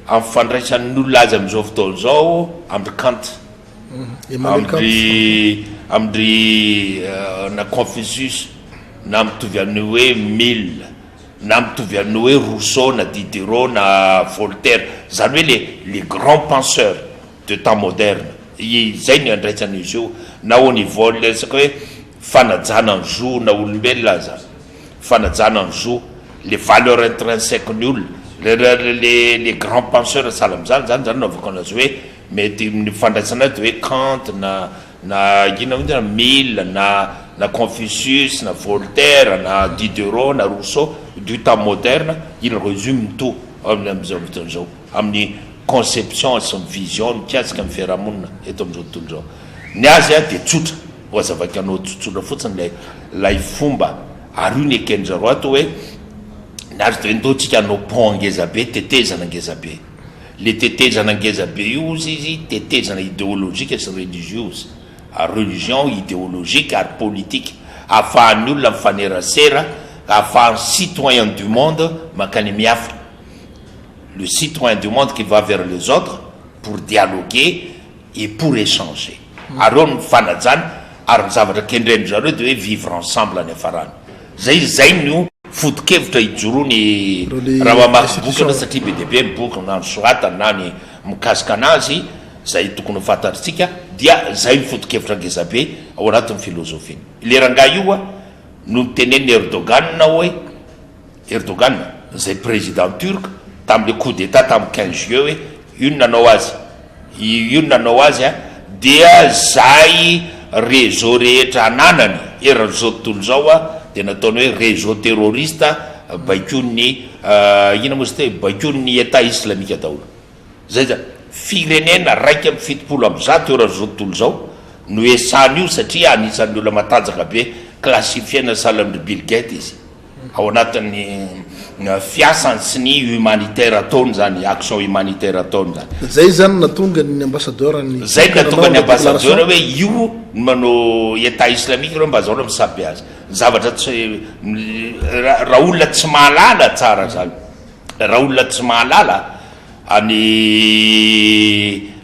Speaker 2: amin'ny fandraisan'ny olona azy amin'izao fotoana izao amin-dry Kant, amin-dry amin-dry na Confucius, na mitovy amin'ny hoe Mill, na mitovy amin'ny hoe Rousseau na Diderot na Voltaire, izany hoe les les grands penseurs de temps moderne, izay no iandraisan'izy io, na au niveau an'ilay resaka hoe fanajana ny zo na olombelona aza. Fanajana ny zo, les valeurs intrinsèques ny olona, le le les grands penseurs sahala amin'izany zany zany no avoakana azy hoe mety ny fandraisana azy de hoe Kant na na inona moa na Mill na na Confucius na Voltaire na Diderot na Rousseau du temps moderne, il resume tout amin'ny amin'izao fotoana izao amin'ny conception sy ny vision mikasika ny fiarahamonina eto amin'izao tontolo izao. Ny azy a dia tsotra, ho azavaiko anao tsotsotra fotsiny ilay ilay fomba ary io ny eken-dry zareo ato hoe ny azy dia hoe ndao tsika hanao pont ngeza be, tetezana ngeza be. Le tetezana ngeza be io ozy izy tetezana ideolojika sy religiozy, ary religion ideologique ary politique ahafahan'ny olona mifanerasera, ahafahan'ny citoyen du monde mankany amin'ny hafa, le citoyen du monde qui va vers les autres pour dialoguer et pour échanger, ary eo ny fanajana ary ny zavatra kendren-dry zareo dia hoe vivre ensemble any hafarany. Zay zay no foto-kevitra ijoroany raha mamaky boky ianao satria be dia be ny boky na ny soratany na ny mikasika anazy zay tokony ho fantatritsika dia zay ny foto-kevitra ngezabe ao anatin'ny filozofiany. Le rangahy io no nitenenin'i Erdogan hoe Erdogan, izay président turc tamin'ilay coup d'état tamin'ny 15 juillet hoe io no nanao azy, io no nanao azy an, dia zay réseau rehetra ananany eran'izao tontolo izao an, dia nataony hoe réseau terroriste baikoin'ny inona moa izy teo e, baikoin'ny Etat islamique daholo. Zay zany, firenena 171 eran'izao tontolo izao no esan'io satria anisan'ny olona matanjaka be classifier-na sahala amin-dry Bill Gates izy. Ao anatin'ny fiasany sy ny humanitaire ataony zany, action humanitaire ataony zany.
Speaker 1: Zay zany natonga ny ambassadeur ny
Speaker 2: Zay natonga ny ambassadeur hoe io ny manao Etat islamique ireo mba azahoana misaby azy. Ny zavatra tsy raha olona tsy mahalala tsara zany, raha olona tsy mahalala an'i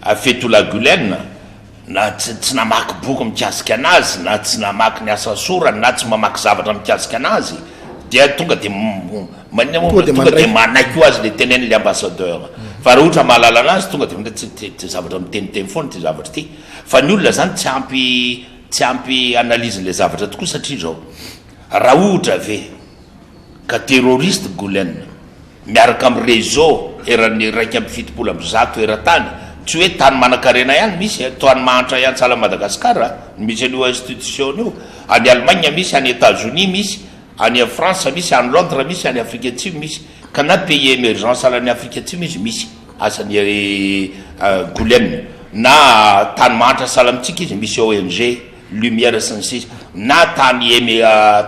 Speaker 2: Fethullah Gulen, na tsy tsy namaky boky mikasika anazy na tsy namaky ny asa sorany na tsy mamaky zavatra mikasika anazy dia tonga dia maninona moa tonga dia manaiky ho azy le tenenin'le ambassadeur fa raha ohatra mahalala anazy tonga dia tsy tsy zavatra miteniteny foana ity zavatra ity fa ny olona zany tsy ampy tsy ampy analyse le zavatra tokoa satria zao raha ohatra ve ka terroriste Gulen miaraka amin'ny réseau eran'ny 171 eran-tany, tsy hoe tany manankarena ihany misy e, tany mahantra ihany sahala Madagascar no misy an'io institution io, any Allemagne misy, any Etats-Unis misy, any France misy, any Londres misy, any Afrika Atsimo misy, ka na pays emergent sahala an'i Afrika Atsimo izy misy asan'i Gulen, na tany mahantra sahala amintsika izy misy ONG. Lumière sy ny sisa na tany eme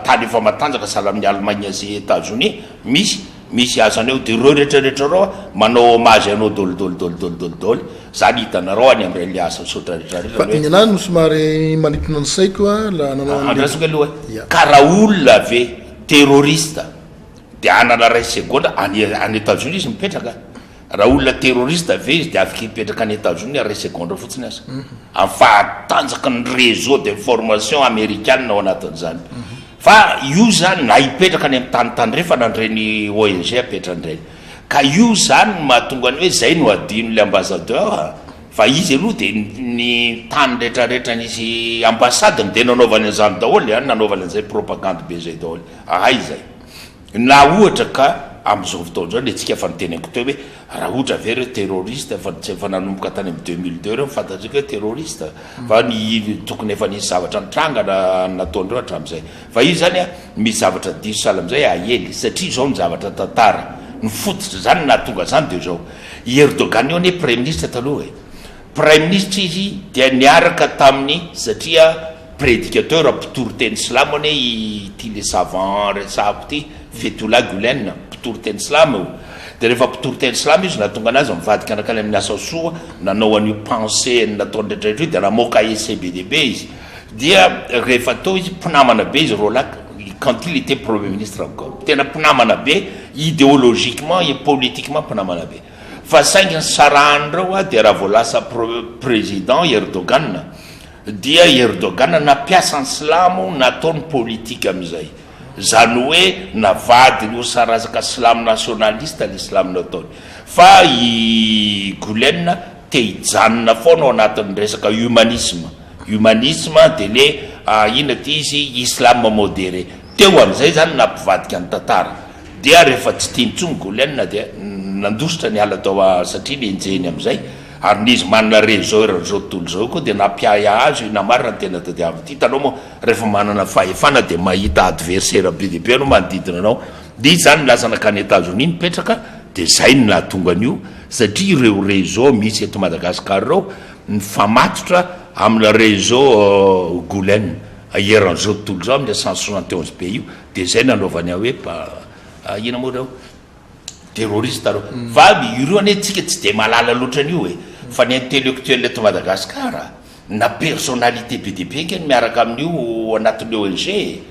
Speaker 2: tany efa matanjaka sahala amin'ny Allemagne sy Etazonia misy misy asany eo de ireo rehetra rehetra ireo a manao hommage anao dôly dôly dôly dôly dôly dôly zany hitanareo any amin'ireny le asa sotra rehetra rehetra
Speaker 1: Fa
Speaker 2: ny hoe
Speaker 1: ny anahy no somary manintona ny saiko a la nanao an'le
Speaker 2: Andrasako aloha e
Speaker 1: Ya.
Speaker 2: ka raha olona ve terroriste de hanana ray segondra any any Etazonia izy mipetraka Raha olona terroriste ve izy dia afaka hipetraka any Etazonia iray segondra fotsiny aza? Amin'ny fahatanjaky ny réseau d'information amerikana ao anatin'izany. Fa io izany na hipetraka any amin'ny tany tandrefana an'ireny ONG apetrany ireny. Ka io izany no mahatonga ny hoe izay no adinon'ilay ambassadeur fa izy aloha dia ny tany rehetrarehetra nisy ambassadiny dia nanaovany an'izany daholo an, nanaovany an'izay propagande be izay daholo. Ahay izay. Na ohatra ka amin'izao fotoana izao, ilay tsika efa noteneniko teo hoe raha ohatra ve ireo terroriste efa tsy efa nanomboka tany amin'ny 2002 ireo no fantatsika hoe terroriste fa ny tokony efa nisy zavatra nitranga na nataon'ireo hatramin'izay. Fa io izany an, misy zavatra diso sahala amin'izay ahely satria izao ny zavatra tantara, ny fototra izany nahatonga izany dia izao, i Erdogan io anie praiminisitra taloha e, praiminisitra izy dia niaraka tamin'ny satria Prédicateur, mpitory teny silamo anie ity le savant resahako ity, Fethullah Gulen, mpitory teny silamo io. Dia rehefa mpitory teny silamo izy nahatonga anazy nivadika nankany amin'ny asa soa, nanao an'io pensée nataony rehetra rehetra io dia namoaka essai be dia be izy. Dia rehefa teo izy, mpinamana be izy roalahy quand il était premier ministre encore. Tena mpinamana be, idéologiquement et politiquement mpinamana be. Fa saingy ny sarahan'ireo dia raha vao lasa président i Erdogan, Dia Erdogan nampiasa ny silamo nataony politika amizay. Zany hoe navadiny ho sarazaka silamo nationaliste le silamo nataony. Fa i Gulen te hijanona foana ao anatin'ny resaka humanisme. Humanisme de le inona ty izy islam modéré. Teo amizay zany nampivadika ny tantara. Dia rehefa tsy tiany intsony Gulen dia nandositra niala tao satria nenjehiny amizay. Ary ny izy manana réseau eran'izao tontolo izao koa dia nampiahiahy azy io na marina ny tena tadiaviny ity. Hitanao moa rehefa manana fahefana dia mahita adversaire be dia be anao manodidina anao. Dia izy izany lasa nankany Etazonia nipetraka dia izay no nahatonga an'io satria ireo réseau misy eto Madagascar ireo mifamatotra amina réseau Gulen eran'izao tontolo izao amin'ilay 171 pays io dia izay nanaovany ahy hoe inona moa ireo terroriste reo fa ireo anie tsika tsy de mahalala loatra an'io e fa ny intellectuel eto Madagascar na personnalité be dia be ange no miaraka amin'io anatin'ny ONG e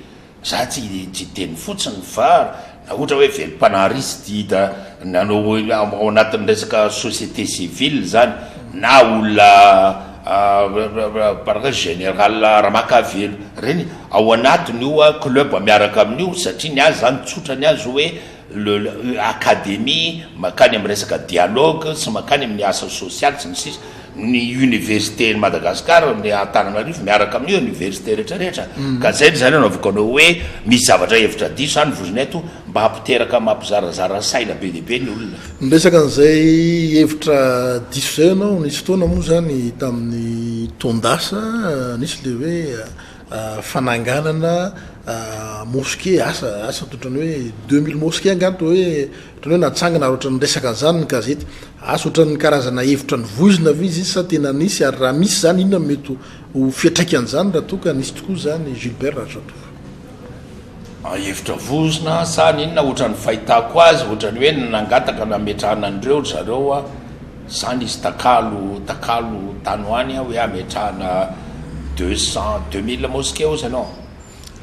Speaker 2: za tsy tsy hiteny fotsiny fa na ohatra hoe velom-panahy Aristide nanao ao anatin'ny resaka société civile zany na olona par exemple général Ramakavelo reny ao anatin'io club miaraka amin'io satria ny azy zany tsotra ny azy hoe le académie mankany amin'ny resaka dialogue sy mankany amin'ny asa sosialy sy ny sisa ny université ny Madagascar ny Antananarivo miaraka amin'io université rehetra rehetra ka zay zany anaovako anao hoe misy zavatra hevitra diso zany vozona eto mba hampiteraka mampizarazara saina be dia be ny olona.
Speaker 1: Niresaka an'izay hevitra diso izay ianao, nisy fotoana moa izany tamin'ny taon-dasa nisy le hoe fananganana mosquée, asa asa ohatran'ny hoe 2000 mosquées angamba toa hoe ohatran'ny hoe natsangana ary ohatran'ny niresaka an'izany ny gazety. Asa ohatran'ny karazana hevitra novoizina ve izy iny sa tena nisy ary raha misy izany inona no mety ho fiantraikan'izany raha toa ka nisy tokoa izany Gilbert Rajatovy?
Speaker 2: Hevitra vozona sa ny inona ohatran'ny fahitako azy ohatran'ny hoe nangataka nametrahana an'ireo ry zareo a, za nisy takalo takalo tany ho any hoe hametrahana 200 2000 mosquée ozy ianao,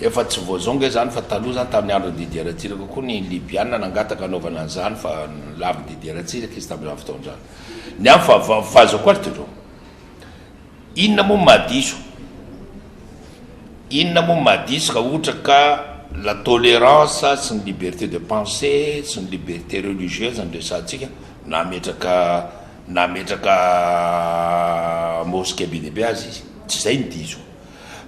Speaker 2: efa tsy vao zao nge zany fa taloha zany tamin'ny andron'i Didier Ratsiraka koa ny Libyana nangataka hanaovana an'izany fa nolavin'i Didier Ratsiraka izy tamin'izany fotoana izany. Ny ahy ny fahazoako azy dia zao. Inona moa no mahadiso? Inona moa no mahadiso raha ohatra ka la tolérance sy ny liberté de pensée sy ny liberté religieuse no resahantsika, nametraka nametraka mosquée be dia be aza izy, tsy izay no diso.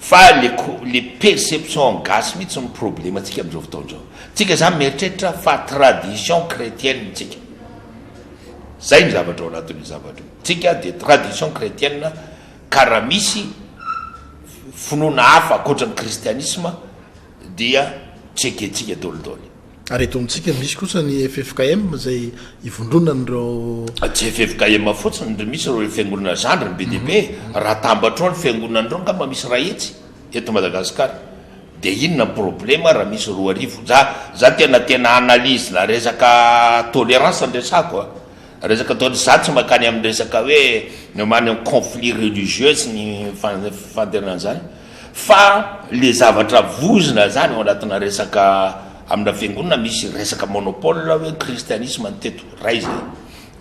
Speaker 2: Fa le le perception gasy mihitsy no problème antsika amin'izao fotoana izao. Tsika izany mieritreritra fa tradition chrétienne tsika. Zay ny zavatra ao anatin'io zavatra io. Tsika dia tradition chretienne ka raha misy finoana hafa ankoatra ny kristianisma dia tsy ekentsika dolidoly.
Speaker 1: Ary eto amintsika misy kosa ny ffkm izay ivondronan'ireo.
Speaker 2: Tsy ffkm fotsiny ry misy ireo fiangonana zandriny be dia be, raha atambatra ao ny fiangonan'ireo angamba misy iray hetsy eto Madagasikara. Dia inona ny problema raha misy 2000? Za za tena tena analyse na resaka tolérance no resahako a! Resaka ataony za tsy makany amin'ny resaka hoe ny any conflit religieux sy ny fandehanana an'izany fa le zavatra vozona zany ao anatina resaka amina fiangonana misy resaka monopole hoe kristianisme ny teto ray zay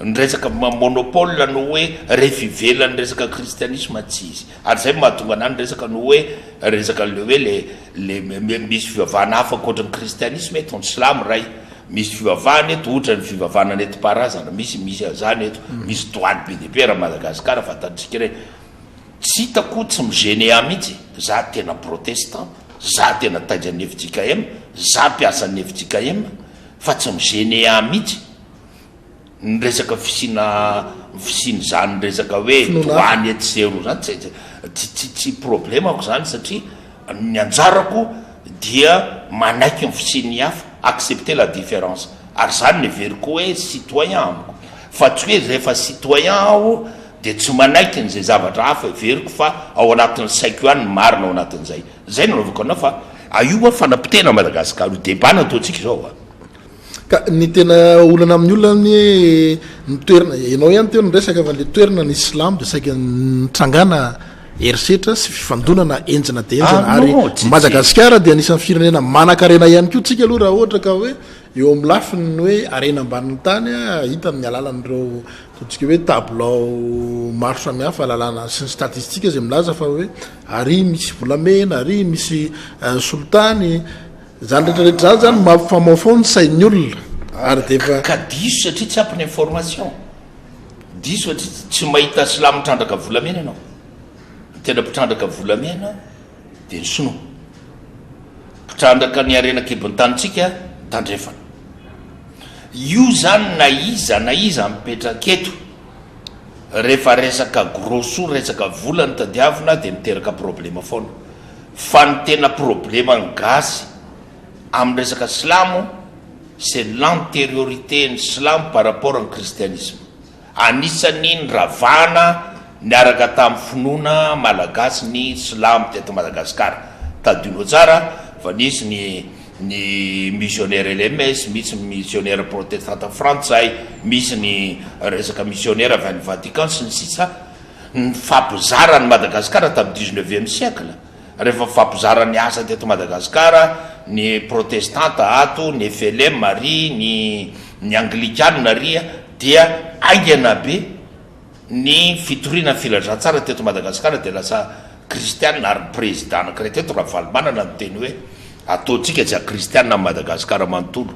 Speaker 2: ny resaka monopole no hoe ref ivelan'ny resaka kristianisme tsy izy ary zay mahatonga anah ny resaka no hoe resaka le hoe le le misy fivavahana hafa ankoatra ny kristianisme eto ny silamo ray Misy fivavahana eto ohatra ny fivavahana nentim-paharazana, misy misy an'izany eto, misy doany be dia be raha Madagascar fantatsika ireny. Tsy hitako tsy mi-gêner ahy mihitsy, za tena protestant, za tena taizan'ny fjkm, za mpiasan'ny fjkm fa tsy mi-gêner ahy mihitsy ny resaka fisiana fisian'izany resaka hoe doany etsy sy eroa zany tsy tsy tsy tsy problemako zany satria Ny anjarako dia manaiky ny fisian'ny hafa, accepter la différence, ary izany no heveriko hoe citoyen amiko, fa tsy hoe rehefa citoyen aho dia tsy manaiky an'izay zavatra hafa heveriko fa ao anatin'ny saiko ihany ny marina ao anatin'izay. Izay no anaovako anao fa io fanapotehana Madagascar io débat nataontsika izao a.
Speaker 1: Ka ny tena olana amin'ny olona anie ny toerana, ianao ihany teo niresaka fa le toerana nisy silamo dia saika nitrangana herisetra sy fifandonana henjana dia henjana
Speaker 2: Ah
Speaker 1: ary
Speaker 2: non, tsy tsy.
Speaker 1: Madagasikara dia anisan'ny firenena manankarena ihany koa tsika aloha raha ohatra ka hoe eo amin'ny lafiny hoe harena ambanin'ny tany hita amin'ny alalan'ireo ataontsika hoe tabilao maro samihafa lalàna sy ny statistika izay milaza fa hoe ary misy volamena ary misy solitany Izany rehetra rehetra izany zany mampifamaofao ny sain'ny olona ary dia efa.
Speaker 2: Ka diso satria tsy ampy ny information. Diso satria tsy mahita silamo mitrandraka volamena ianao. Ny tena mpitrandraka volamena dia ny sinoa. Mpitrandraka ny harena an-kibon'ny tanintsika ny tandrefana. Io zany na iza na iza mipetraka eto. Rehefa resaka gros sous, resaka vola no tadiavina dia miteraka problema foana. Fa ny tena probleman'ny gasy amin'ny resaka silamo, c'est l'antériorité ny silamo par rapport ny christianisme. Anisan'ny niravana niaraka tamin'ny finoana malagasy ny silamo teto Madagasikara. Tadidinao tsara fa nisy ny ny missionnaire LMS, misy ny missionnaire protestanta frantsay, misy ny resaka missionnaire avy any Vatican sy ny sisa Nifampizara an'i Madagasikara tamin'ny dix-neuvième siècle. Rehefa nifampizara ny asa teto Madagasikara, ny protestanta ato, ny flm ary ny ny anglikana ary dia haingana be ny fitoriana ny filazantsara teto Madagasikara dia lasa kristiana ary ny prezida anankiray teto Ravalomanana niteny hoe ataontsika tsy hakristiana an'i Madagasikara manontolo.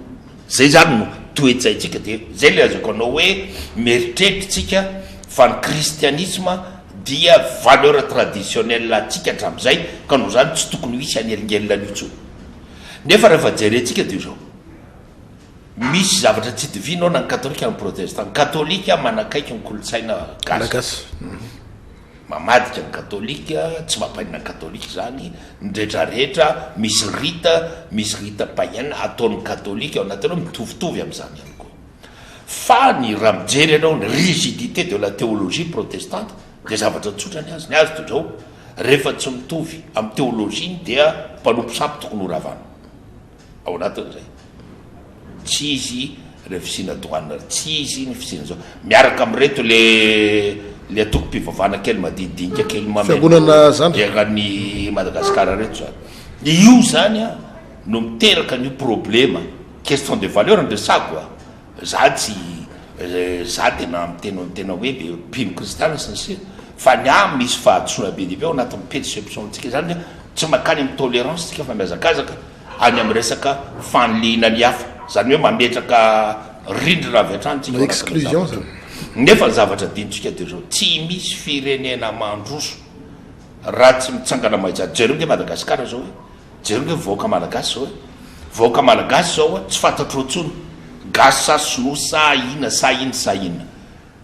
Speaker 2: Zay zany no toe-tsaintsika dia zay le lazaiko anao hoe mieritreritra tsika fa ny kristianisma dia valeur traditionnelle antsika hatramizay ka noho zany tsy tokony ho hisy hanelingelina an'io tsony. Nefa rehefa jerentsika dia zao, misy zavatra tsy itoviana ao na ny katolika na ny protestant. Ny katolika manakaiky ny kolontsaina gasy. Mamadika ny katolika, tsy mampainona ny katolika izany, ny retraretra, misy rite, misy rite païen ataon'ny katolika ao anatiny ao mitovitovy amin'izany ihany koa. Fa ny raha mijery ianao ny rigidité de la théologie protestante dia zavatra tsotra ny azy, ny azy toy izao, rehefa tsy mitovy amin'ny théologie-ny dia mpanompo sampy tokony ho ravana. Ao anatin'izay. Tsy izy ireo fisiana douane, tsy izy ny fisiana zao. Miaraka amin'ireto le le antokom-pivavahana kely madinidinika kely mameno
Speaker 1: Fiangonana zandriny.
Speaker 2: eran'i Madagasikara reto zany. Io zany an no miteraka an'io problema. Question de valeur no resahako a. Za tsy za tena miteny tena hoe be mpino kristiana sy ny sisa fa ny ahy misy fahadisoana be dia be ao anatin'ny perception-tsika zany tsy mankany amin'ny tolérance tsika fa mihazakazaka any amin'ny resaka fanilihina ny hafa, zany hoe mametraka rindrina avy hatrany tsika ao anatin'ny
Speaker 1: Exclusion
Speaker 2: zavatra
Speaker 1: zany.
Speaker 2: Nefa ny zavatra adinontsika dia zao, tsy misy firenena mandroso raha tsy mitsangana mahitsy. Jereo nge Madagasikara zao e, jereo nge vahoaka malagasy zao e, vahoaka malagasy zao a tsy fantatrao intsony, gasy sa sinoa sa inona sa inona sa inona.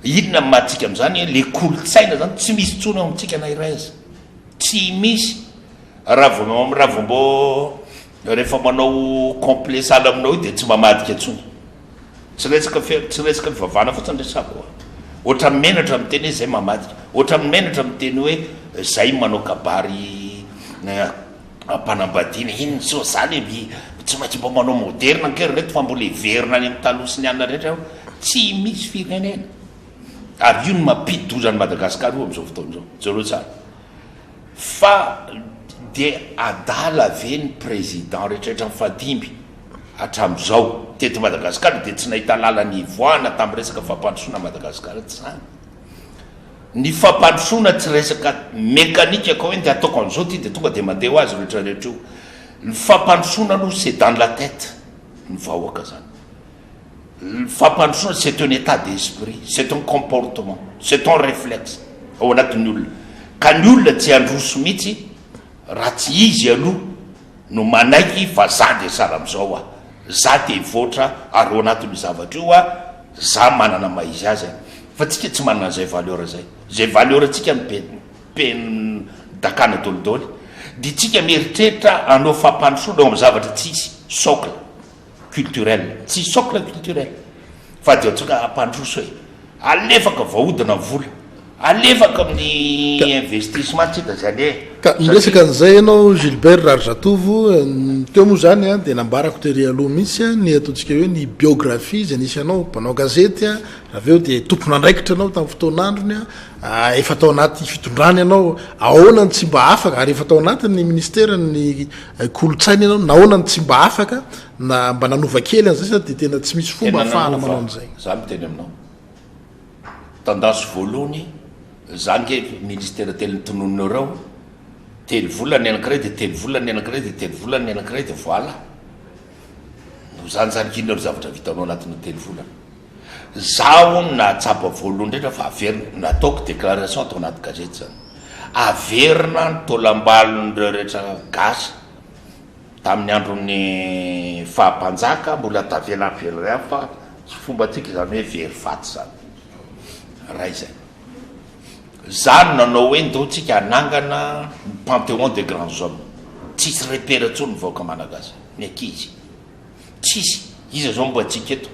Speaker 2: Inona ny maha tsika amin'izany e, le kolontsaina zany tsy misy intsony ao amintsika na iray aza, tsy misy. Raha vao raha vao mbô rehefa manao complet sahala aminao io dia tsy mamadika intsony. Tsy resaka fe tsy resaka fivavahana fotsiny resako a. Ohatran'ny menatra miteny hoe zay mamadika. Ohatran'ny menatra miteny hoe zay manao kabary am-panambadiana. Inona soa zany e, tsy maintsy mba manao moderna ange ry reto fa mbola hiverina any amin'ny taloha sy ny anona rehetra aho. Tsy misy firenena. Ary io no mampidi-doza an'i Madagasikara io amin'izao fotoana izao. Jereo tsara. Fa dia adala ve ny président retraretra nifandimby hatramizao teto Madagascar dia tsy nahita lalana hivoahana tamin'ny resaka fampandrosoana Madagascar tsy zany. Ny fampandrosoana tsy resaka mécanique ka hoe ndeha ataoko an'izao ty dia tonga dia mandeha ho azy retraretra io. Ny fampandrosoana aloha c'est dans la tête ny vahoaka zany. Ny fampandrosoana c'est un état d'esprit, c'est un comportement, c'est un réflexe ao anatin'ny olona. Ka ny olona tsy handroso mihitsy raha tsy izy aloha no manaiky fa za dia sahala amin'izao aho, za te hivoatra ary ao anatin'io zavatra io aho, za manana maha izy azy aho. Fa tsika tsy manana an'izay valeur zay. Izay valeur tsika no be be dakana dolidoly. Dia tsika mieritreritra hanao fampandrosoana eo amin'ny zavatra tsisy socle. culturel, tsy socle culturel fa dia antsoina hampandroso e, alefaka vahodina ny vola, alefaka amin'ny investissement tsy hita izay aleha.
Speaker 1: Ka miresaka an'izay ianao Gilbert Raharizatovo, teo moa izany dia nambarako tery aloha mihitsy ny ataontsika hoe ny biographie izay nisy anao, mpanao gazety, avy eo dia tompon'andraikitra ianao tamin'ny fotoan'androny, efa tao anaty fitondrana ianao, ahoana no tsy mba afaka, ary efa tao anatin'ny ministeran'ny Kolontsaina ianao, nahoana no tsy mba afaka na mba nanova kely an'izay sa dia tena tsy misy fomba
Speaker 2: Tena
Speaker 1: ahafahana
Speaker 2: nanova
Speaker 1: manao an'izay?
Speaker 2: Za miteny aminao. Tendance voalohany, za nge ministera telo notononinao ireo, telo volana ny anankiray dia telo volana ny anankiray dia telo volana ny anankiray dia voilà. Noho izany zany inona no zavatra vitanao anatin'ny telo volana? Zaho no nahatsapa voalohany indrindra fa averina, nataoko déclaration tao anaty gazety zany, averina ny taolam-balon'ireo rehetra gasy tamin'ny andron'ny faha mpanjaka mbola tavela averina ihany fa tsy fombantsika izany hoe very faty izany. Ray izay. Za no nanao hoe ndao tsika hanangana ny panthéon des grands hommes. Tsisy repère intsony ny vahoaka malagasy, ny ankizy. Tsisy. Iza zao mbo antsika eto?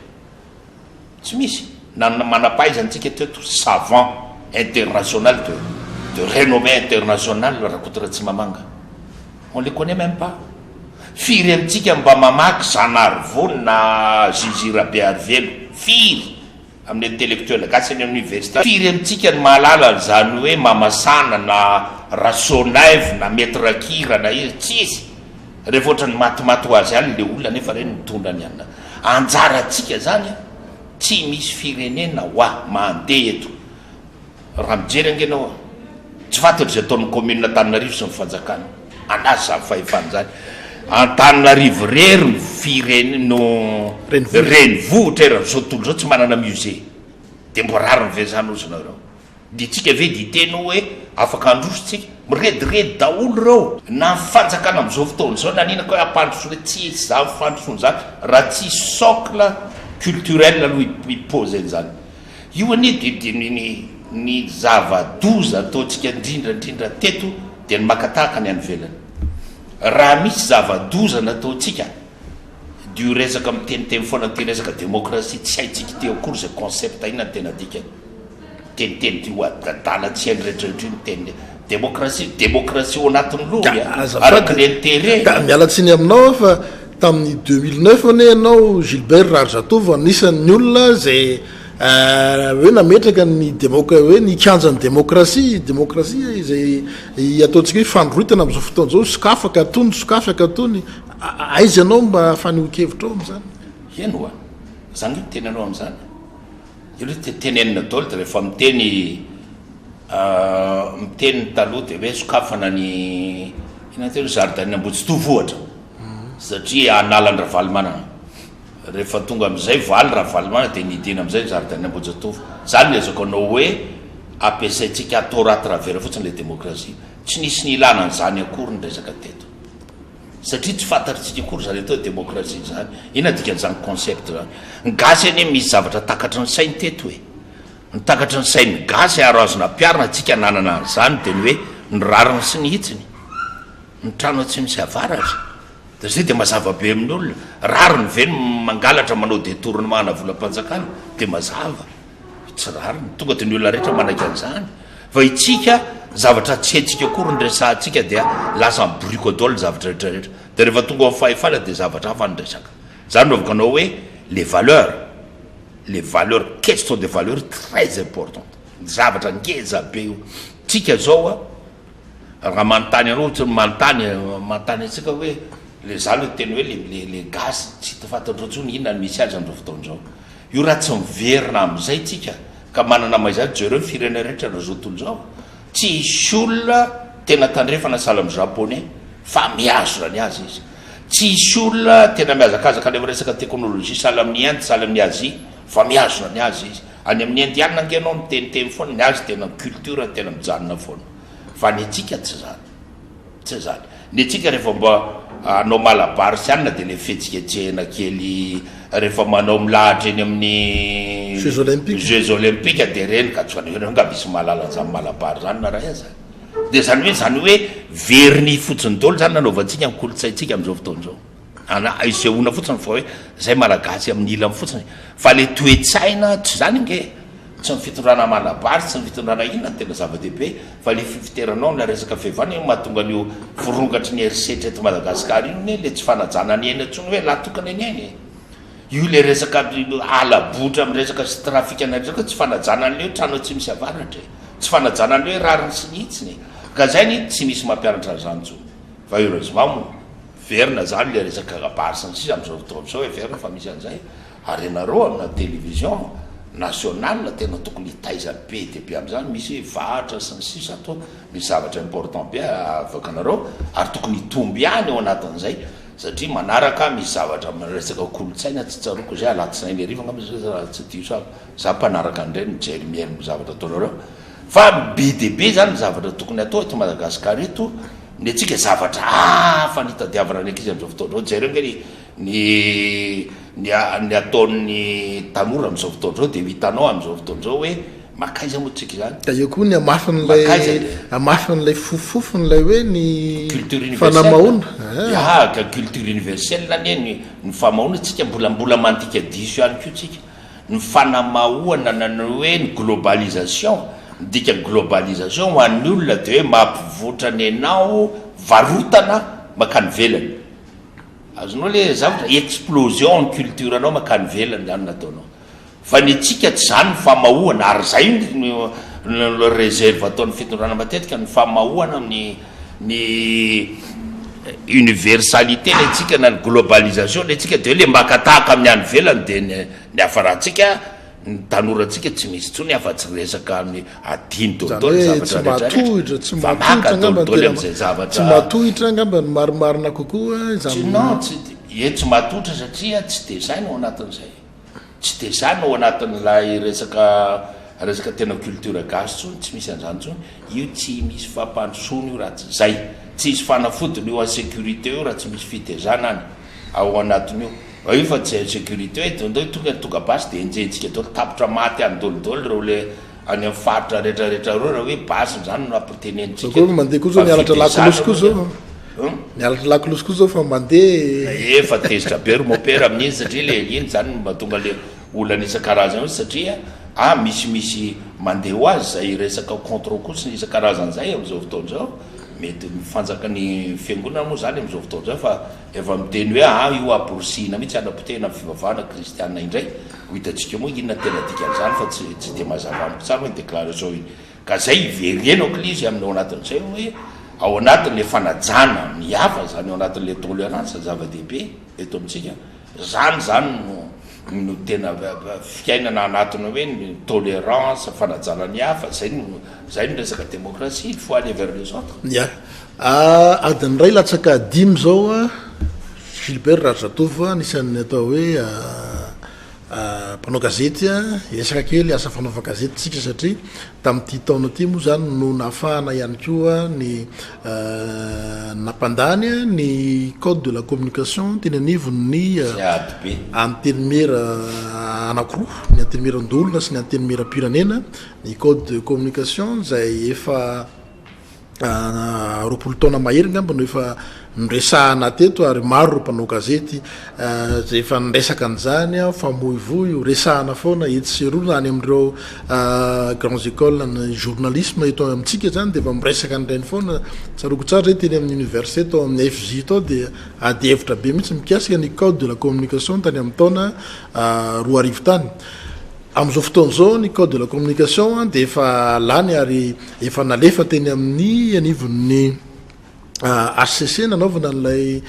Speaker 2: Tsy misy. Na ny manam-pahaizana antsika teto, savant international de de renommée internationale Rakoto Ratsimamanga. On les connait même pas. Firy amintsika mba mamaky Zanarivony na JJ Rabearivelo? Firy? Amin'ny intellectuel gasy any amin'ny université. Firy amintsika no mahalala an'izany hoe Mamasana na Rasoanaivo na Maître Kira na iza? Tsisy. Rehefa ohatran'ny matimaty ho azy any le olona nefa ireny mitondra ny anona. Anjarantsika zany an, tsy misy firenena hoa mandeha eto. Raha mijery ange ianao an, tsy fantatro izay ataon'ny commune Antananarivo sy ny fanjakana. Anazy izany fahefana izany. Antananarivo irery no firene no renivohitra eran'izao tontolo izao tsy manana musée. Dia mbo rariny ve izany hozy nareo? Dia tsika ve dia hiteny hoe afaka handroso tsika? Mirediredy daholo ireo. Na ny fanjakana amin'izao fotoana izao na n'inona ka hoe hampandrosoana tsy hisy izany fandrosoana izany raha tsy socle culturel aloha hi-poser an'izany. Io anie dia dia ny ny ny zava-doza ataontsika indrindra indrindra teto dia ny maka tahaka ny any ivelany. Raha misy zava-doza nataontsika dia io resaka miteniteny foana ity resaka demokrasia tsy haintsika ity akory izay concept inona no tena dikany. Miteniteny ity ho adala tsy hainy rehetra rehetra io miteny demokrasia, demokrasia ao anatin'ny loha ve araka ny intérêt.
Speaker 1: Ka miala tsiny aminao aho fa Tamin'ny 2009 anie ianao Gilbert Raharizatovo anisan'ny olona izay hoe nametraka ny democ hoe ny kianjan'ny demokrasia, demokrasia izay ataontsika hoe fandroritana amin'izao fotoana izao, sokafy akatony, sokafy akatony, aiza ianao mba fanehoan-kevitrao amin'izany?
Speaker 2: Eny oa, za nge miteny anao amin'izany, io aloha te tenenina daholo de rehefa miteny miteny ny taloha de hoe sokafana ny inona teo jardin Ambohijitovo ohatra, Satria hanala an-dRavalomanana. Rehefa tonga amin'izay valy Ravalomanana dia nidina amin'izay ny zaridaina Ambohijatovo. Izany no ezako anao hoe ampiasaintsika atao à travers fotsiny ilay demokrasia. Tsy nisy nilana an'izany akory ny resaka teto. Satria tsy fantatritsika akory izany atao hoe demokrasia izany. Inona dikan'izany concept izany? Ny gasy anie misy zavatra takatry ny sainy teto e. Ny takatry ny sain'ny gasy ary azo nampiharina tsika nanana an'izany dia ny hoe ny rariny sy ny hitsiny. Ny trano atsimo sy avaratra. Dia zay dia mazava be amin'ny olona. Rariny ve ny mangalatra manao detournement ana volam-panjakana? Dia mazava. Tsy rariny. Tonga dia ny olona rehetra manaiky an'izany. Fa itsika, zavatra tsy haintsika akory ny resahantsika dia lasa miboriaka daholo ny zavatra rehetra rehetra. Dia rehefa tonga ao amin'ny fahefana dia zavatra hafa ny resaka. Zany no avoakanao hoe les valeurs. Les valeurs, question de valeurs très importante. Zavatra ngeza be io. Tsika zao a. Raha manontany anao ohatra manontany manontany antsika hoe le za aloha teny hoe le le le gasy tsy hita fantatrao intsony inona no misy azy amin'izao fotoana izao. Io raha tsy miverina amin'izay tsika ka manana maha izy azy jereo ny firenena rehetra eran'izao tontolo izao tsy hisy olona tena tandrefana sahala amin'ny japonais fa mihazona ny azy izy. Tsy hisy olona tena mihazakazaka any amin'ny resaka teknolojia sahala amin'ny Inde sahala amin'ny Asie fa mihazona ny azy izy. Any amin'ny Indiana ange ianao miteniteny foana, ny azy tena culture tena mijanona foana. Fa ny antsika tsy izany. Tsy izany. Ny antsika rehefa mba hanao malabary sy anona dia ilay fihetsiketsehana kely rehefa manao milahatra eny amin'ny
Speaker 1: Jeux olympiques.
Speaker 2: Jeux olympiques dia ireny ka tsy ireo angaha misy mahalala an'izany malabary izany na iray aza. Dia izany hoe izany hoe vernis fotsiny daholo izany nanaovantsika ny kolontsaintsika amin'izao fotoana izao. Ana isehoana fotsiny fa hoe zay malagasy amin'ny ilany fotsiny fa le toe-tsaina tsy zany ange e! Tsy ny fitondrana malabary tsy ny fitondrana inona no tena zava-dehibe fa le fifiteranao amina resaka fihevana io mahatonga an'io firongatry ny herisetra eto Madagasikara io anie le tsy fanajana ny aina intsony hoe lahy tokana ny aina e! Io le resaka hala-botra amin'ny resaka sy trafikana resaka tsy fanajana an'le hoe trano atsimo sy avaratra e! Tsy fanajana an'le hoe rariny sy ny hitsiny e! Ka zay anie tsy misy mampianatra an'izany intsony fa heureusement moa Heverina zany le resaka kabary sy ny sisa amzao fotoana zao heverina fa misy anzay ary ianareo amina télévision nationale tena tokony hitaiza be dia be amzany misy vahatra sy ny sisa ato misy zavatra important be avoakanareo ary tokony hitombo ihany ao anatin'izay satria manaraka misy zavatra resaka kolontsaina tsy tsaroako izay alatsinainy hariva angamba zay raha tsy diso aho za mpanaraka an'ireny mijery mihaino ny zavatra ataonareo fa be dia be zany ny zavatra tokony atao eto Madagasikara eto Ny antsika zavatra hafa ny itadiavana ny ankizy amin'izao fotoana izao. Jereo ange ny ny ny ny ataon'ny tanora amin'izao fotoana izao dia ho hitanao amin'izao fotoana izao hoe. Makaiza moa tsika izany?
Speaker 1: Ka eo koa ny hamafin'ilay
Speaker 2: Makaiza le?
Speaker 1: hamafin'ilay fofofon'ilay hoe ny
Speaker 2: Culture universelle.
Speaker 1: fanamahoana. Ah.
Speaker 2: Ya, ka culture universelle anie ny ny famahoana tsika mbola mbola mandika diso ihany koa tsika. Ny fanamahoana na ny hoe ny globalisation, ny dikan'ny globalisation ho an'ny olona dia hoe mampivoatra ny anao varotana mankany ivelany. Azonao le zavatra? Explosion ny culture anao mankany ivelany zany no ataonao. Fa ny antsika tsy zany ny famahoana ary zay no no reserve ataon'ny fitondrana matetika ny famahoana ny ny universalité ny antsika na ny globalisation ny antsika de hoe le maka tahaka amin'ny any ivelany de ny ny hafarantsika ny tanorantsika tsy misy intsony afa-tsy resaka amin'ny adino
Speaker 1: Zany
Speaker 2: dolidoly
Speaker 1: hoe tsy
Speaker 2: zavatra rehetra
Speaker 1: mahatohitra,
Speaker 2: rehetra
Speaker 1: tsy
Speaker 2: fa
Speaker 1: mahatohitra
Speaker 2: maka
Speaker 1: angamba ny
Speaker 2: dolidoly
Speaker 1: tena
Speaker 2: amin'izay
Speaker 1: tsy
Speaker 2: zavatra
Speaker 1: mahatohitra angamba ny marimarina kokoa
Speaker 2: tsy
Speaker 1: izany
Speaker 2: non tsy e tsy mahatohitra satria tsy de zay no ao anatin'izay. Tsy dia zany ao anatin'ilay resaka resaka tena culture gasy tsony, tsy misy an'izany tsony, io tsy misy fampandrosoana io raha tsy zay, tsy hisy fanafodiny io insécurité io raha tsy misy fitezana any ao anatin'io, fa io fa tsy insécurité hoe tonga tonga tonga basy dia enjehintsika daholo, tapitra maty any daholo daholo ireo le any amin'ny faritra rehetra rehetra ireo raha hoe basy zany no
Speaker 1: Zao
Speaker 2: ampitenenintsika
Speaker 1: koa
Speaker 2: eto,
Speaker 1: mandeha koa zao
Speaker 2: fa
Speaker 1: ny halatra
Speaker 2: fitezana
Speaker 1: lakolosy koa
Speaker 2: aloha
Speaker 1: zao.
Speaker 2: dia.
Speaker 1: Ny halatra lakolosy koa zao fa mandeha.
Speaker 2: Efa tezitra be ry mopera amin'iny satria le iny zany no mahatonga le olana isan-karazany io satria ah misimisy mandeha ho azy zay resaka contre koa sy ny isan-karazany zay amin'izao fotoana izao, mety ny fanjaka ny fiangonana moa zany amin'izao fotoana izao fa efa miteny hoe ah io amporisihina mihitsy hanapotehina ny fivavahana kristiana indray, ho hitantsika eo moa inona ny tena dikan'izany fa tsy tsy dia mazava amiko tsara hoe ny déclaration iny. Ka zay iverenako le izy amin'ny ao anatin'izay hoe ao anatin'le fanajana ny hafa zany ao anatin'le tolerance zava-dehibe eto amintsika, zany zany no no tena fiainana anatiny hoe ny tolerance, fanajana ny hafa, zay no zay no resaka démocratie, il faut aller vers les autres.
Speaker 1: Ya. Adiny iray latsaka dimy zao Gilbert Rajatovo anisan'ny atao hoe Mpanao gazety, hiresaka kely asa fanaovan-gazety isika satria tamin'ity taona ity moa izany no nahafahana ihany koa ny nampandany ny code de la communication teny anivon'ny antenimiera anankiroa, ny antenimierandoholona sy ny antenimierampirenena, ny code de communication izay efa 20 taona mahery angamba no efa noresahana teto ary maro ireo mpanao gazety izay efa niresaka an'izany, famoivoy io, resahana foana etsy sy eroa na any amin'ireo grandes écoles ny journalisme eto amintsika izany dia efa miresaka an'ireny foana. Tsaroako tsara izay teny amin'ny université tao amin'ny FJ tao dia ady hevitra be mihitsy mikasika ny code de la communication tany amin'ny taona 2000 tany. Amin'izao fotoana izao ny code de la communication dia efa lany ary efa nalefa teny amin'ny anivon'ny HCC nanaovana an'ilay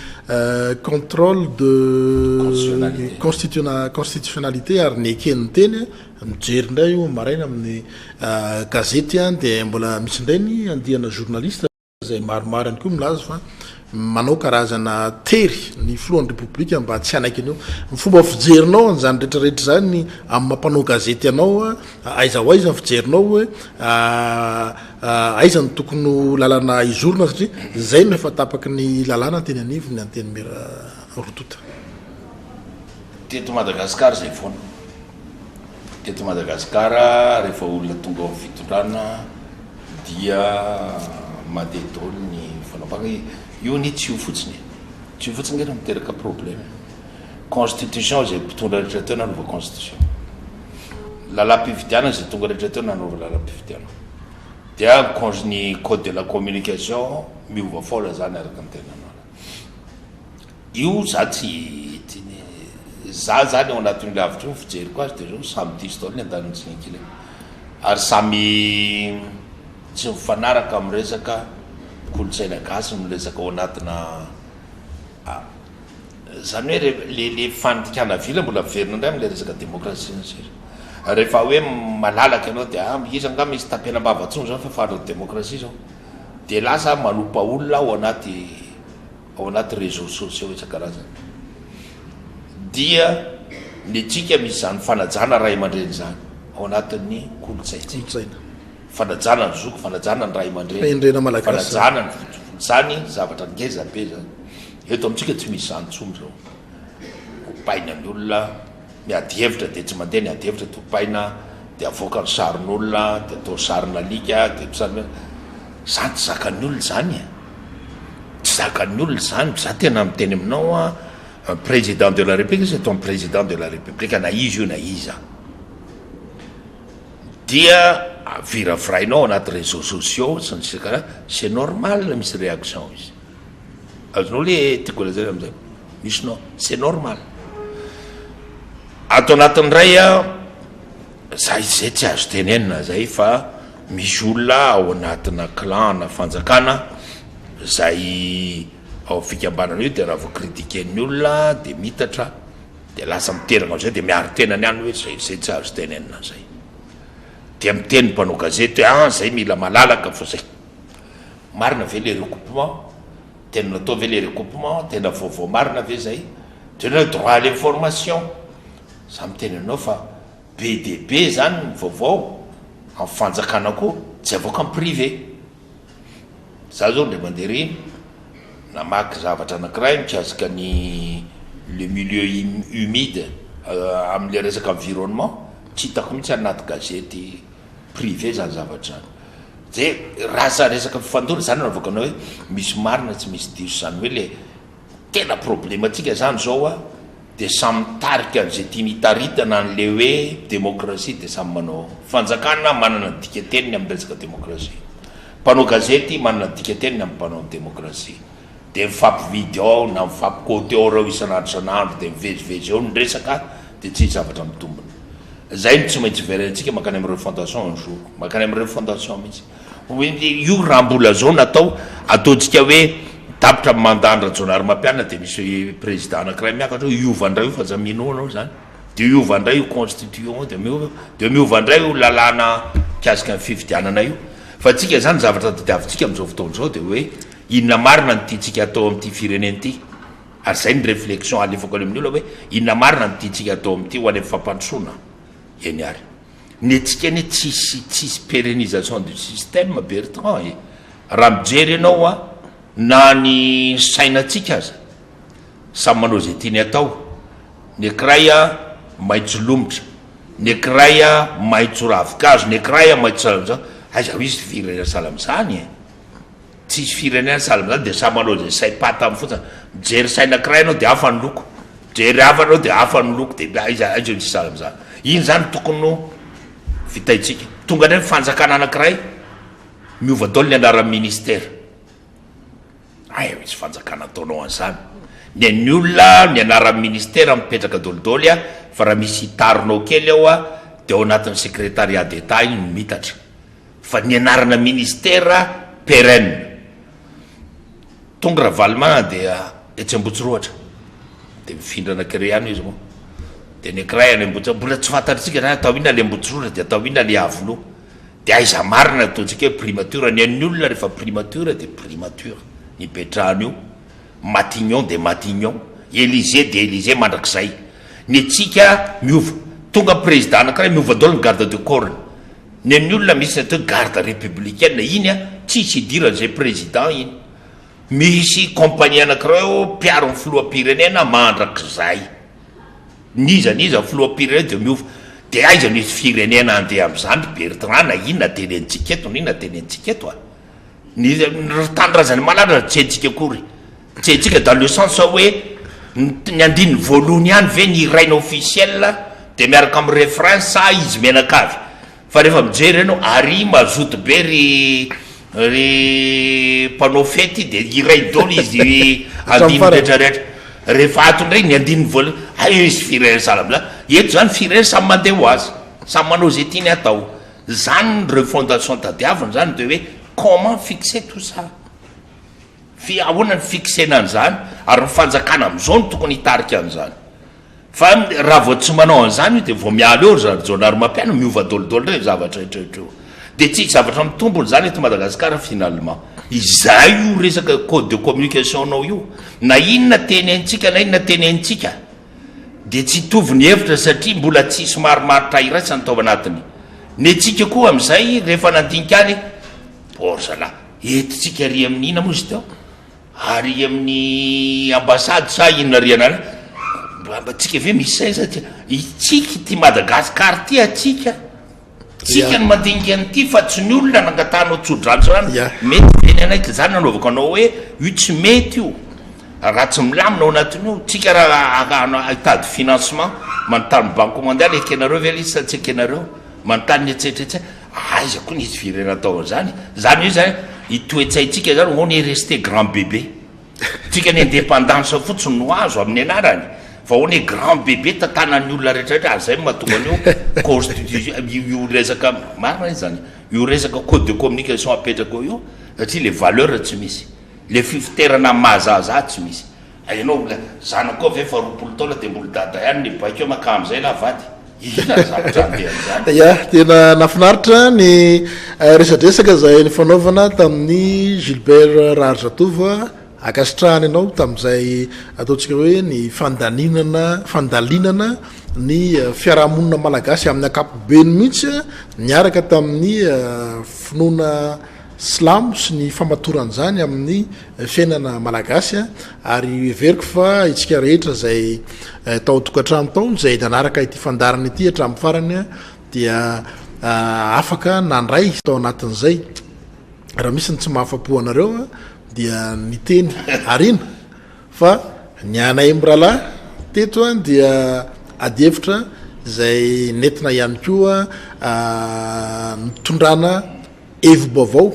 Speaker 1: contrôle de constitutionnalité ary neken'ny teny, mijery indray io maraina amin'ny gazety dia mbola misy indray ny andiana journaliste. izay maromaro ihany koa milaza fa manao karazana tery ny filohan'ny Repoblika mba tsy hanaiky an'io. Ny fomba fijerinao an'izany rehetrarehetra izany amin'ny maha mpanao gazety anao, aiza ho aiza ny fijerinao hoe aiza no tokony ho lalana hizorona satria izay no efa tapaky ny lalàna teny anivon'ny Antenimiera roa tonta.
Speaker 2: Teto Madagasikara izay foana. Teto Madagasikara rehefa olona tonga ao amin'ny fitondrana dia mandeha daholo ny fanaovana hoe io anie tsy io fotsiny e, tsy io fotsiny nge no miteraka problème e. Constitution izay mpitondra rehetra teo nanova constitution, lalam-pifidianana izay tonga rehetra teo nanova lalam-pifidianana, dia ny code de la communication miova foana zany araka ny tena anarany. Io za tsy za zany ao anatin'io lavitra io ny fijeriko azy de zao samy diso daholo ny andaniny sy ny ankilany ary samy tsy mifanaraka amin'ny resaka kolontsaina gasy ny resaka ao anatina zany hoe re le le fandikana vila mbola miverina indray am'le resaka demokrasia sy ny sisa rehefa hoe malalaka ianao de ah iza nga misy tapenam-bava tsony zao fa faran'ny demokrasia zao de lasa manopa olona ao anaty ao anaty réseaux sociaux isan-karazany dia ny antsika misy izany fanajana ray aman-dreny izany ao anatin'ny kolontsaintsika.
Speaker 1: Kolontsaina.
Speaker 2: Fanajana ny zoky, fanajana ny ray aman-dreny,
Speaker 1: Fahendrena malagasy izany.
Speaker 2: fanajana ny fotofoto, izany zavatra ngeza be izany. Eto amintsika tsy misy izany intsony izao. Ompaina ny olona, miady hevitra dia tsy mandeha ny ady hevitra dia ompaina. De avoaka ny sarin'olona, de atao sarin'alika, de sary, zany tsy zakan'ny olona zany e! Tsy zakan'ny olona zany, za tena miteny aminao an, un président de la république c'est un président de la république na iza io na iza, dia viravirainao anaty réseaux sociaux sy ny sisa, c'est normal misy réaction izy. Azonao le tiako lazaina amizay? Misy non, c'est normal. Ato anatin'ny ray a, zay zay tsy azo tenenina zay fa misy olona ao anatina clan na fanjakana zay ao fikambanana io de raha vao critiquen'ny olona de mitatra de lasa miteraka amizay de miaro tenany any hoe zay zay tsy azo tenenina zay. Dia miteny mpanao gazety hoe ah zay mila malalaka fa zay. Marina ve le recoupement? Tena natao ve le recoupement? Tena vaovao marina ve zay? Tena hoe droit à l'information? Za miteny aminao fa be dia be zany ny vaovao amin'ny fanjakana koa tsy avoaka amin'ny privé. Za zao indray mandeha ery namaky zavatra anakiray mikasika ny le milieu humide amin'le resaka environnement, tsy hitako mihitsy anaty gazety privé zany zavatra zany. De raha resaka fifandona zany no avoakanao hoe misy marina tsy misy diso zany hoe le tena problème tsika zany zao a de samy mitarika an'izay tiany hitaritana an'le hoe démocratie de samy manao fanjakana manana ny dikateniny amin'ny resaka démocratie, mpanao gazety manana ny dikateniny amin'ny mpanao démocratie de mifampividy ao na mifampikôty ao reo isan'andro isan'andro de mivezivezy eo ny resaka de tsisy zavatra mitombina. Zay no tsy maintsy verentsika mankany amin'ny refondation un jour, mankany amin'ny refondation mihitsy. Hoe io raha mbola zao natao, ataontsika hoe tapitra ny mandat an-dRajaonarimampianina dia misy président anankiray miakatra eo, hiova indray io fa aza mino anao zany. Dia hiova indray io constitution io, dia miova, dia miova indray io lalàna mikasika ny fifidianana io. Fa antsika zany zavatra tadiavintsika amin'izao fotoana izao dia hoe inona marina no tiantsika atao amin'ity firenena ity. Ary zay ny réflexion alefako any amin'ny olona hoe inona marina no tiantsika atao amin'ity ho any amin'ny fampandrosoana? Eny ary. Ny antsika anie tsisy tsisy pérennisation du système Bertrand e. Raha mijery ianao a, na ny sainantsika aza samy manao izay tiany atao. Ny ankiray a maitso lomotra, ny ankiray a maitso ravinkazo, ny ankiray a maitso sahala amin'izao. Aiza ho izy firenena sahala amin'izany e? Tsisy firenena sahala amin'izany dia samy manao izay saim-patany fotsiny. Mijery saina ankiray ianao dia hafa ny loko, mijery hafa ianao dia hafa ny loko dia aiza aiza no tsy sahala amin'izany. Iny izany tokony ho vitaintsika. Tonga indray ny fanjakana anankiray, miova daholo ny anaran'ny ministera. Aiza misy fanjakana ataonao an'izany. Ny an'ny olona ny anaran'ny ministera mipetraka dolidoly fa raha misy hitarinao kely ao dia ao anatin'ny secrétariat d'Etat iny no mitatra. Fa ny anarana ministera pérenne. Tonga Ravalomanana dia etsy Ambohitsirohatra. Dia mifindra anankiray ihany izy moa. Dia ny ankiray any Ambohitsirohatra. Mbola tsy fantatritsika zany atao inona le Ambohitsirohatra dia atao inona le Iavoloha. Dia aiza marina ataontsika hoe primature. Ny an'ny olona rehefa primature dia primature. Ny ipetrahany io. Matignon dia Matignon. Elysée dia Elysée mandrakizay. Ny antsika miova. Tonga président anankiray miova daholo ny garde de corps-ny. Ny an'ny olona misy ny atao hoe garde républicaine iny a tsisy idiran'izay président iny. Misy compagnie anankiray ao mpiaro ny filoham-pirenena mandrakizay. N'iza n'iza filoham-pirenena dia miova. Dia aiza no hisy firenena handeha amin'izany ry Bertrand na inona tenenintsika eto na inona tenenintsika eto a. Ny ry tanindrazana malala tsy haintsika akory. Tsy haintsika dans le sens hoe ny andininy voalohany ihany ve ny hiraina officiel dia miaraka amin'ny refrain sa izy mianakavy? Fa rehefa mijery ianao ary mazoto be ry ry mpanao fety dia hirainy daholo izy andininy rehetra rehetra. Rehefa ato indray ny andininy voalohany, hay izy firenena sahala amin'izany. Eto izany firenena samy mandeha ho azy, samy manao izay tiany hatao. Zany ny refondation tadiavina zany de hoe comment fixer tout ça? Fi ahoana ny fixena an'izany? Ary ny fanjakana am'zao no tokony hitarika an'izany. Fa raha vao tsy manao an'izany io de vao miala eo ry Rajaonarimampianina, miova dôlidôly ndray io zavatra rehetrarehetra io. De tsisy zavatra mitombona zany eto Madagasikara finalement. Izay io resaka code de communication-nao io. Na inona tenenitsika na inona tenenitsika. dia tsy hitovy ny hevitra satria mbola tsisy marimaritra iraisana tao anatiny. Ny antsika koa amin'izay rehefa nandinika any, bon ry zalahy, entintsika ary amin'ny inona moa izy teo? Ary amin'ny ambassade sa inona ary anana? Mba mba tsika ve misy saina sa tsia? Itsika ity Madagascar ity antsika. Tsika no mandinika an'ity fa tsy ny olona nangatahanao tso-drano sy rano. Mety ve ny anay ka zany nanaovako anao hoe io tsy mety io. Raha tsy milamina ao anatin'io, tsika raha hitady financement, manontany banque mondiale ekenareo ve ilay izy sa tsy ekenareo, manontany ny etsetra etsetra, aiza koa nisy firenena atao an'izany. Zany hoe zany, ny toe-tsaintsika zany on est resté grand bébé. Tsika ny indépendance fotsiny no azo amin'ny anarany fa on est grand bébé tantanan'ny olona rehetra rehetra ary zay no mahatonga an'io constitution io resaka marina izany io resaka code de communication apetraka eo io satria le valeur tsy misy le fifoterana maha zaza tsy misy ianao mbola zanakao ve efa 20 taona de mbola dada ihany ny baiko eo maka amizay lah vady Inona ny zavatra andeha amin'izany?
Speaker 1: Ya, tena nahafinaritra ny resadresaka izay nifanaovana tamin'i Gilbert Raharizatovo. Ankasitrahana ianao tamin'izay ataontsika hoe ny fandaninana, fandalinana ny fiarahamonina malagasy amin'ny ankapobeny mihitsy niaraka tamin'ny finoana silamo sy ny famatoran'izany amin'ny fiainana malagasy ary heveriko fa isika rehetra izay tao an-tokantrano tao izay nanaraka ity fandaharana ity hatramin'ny farany dia afaka nandray tao anatin'izay. Raha misy ny tsy mahafa-po anareo dia niteny arina fa ny anay mirahalahy teto dia adihevitra izay nentina ihany koa nitondrana Hevi-baovao,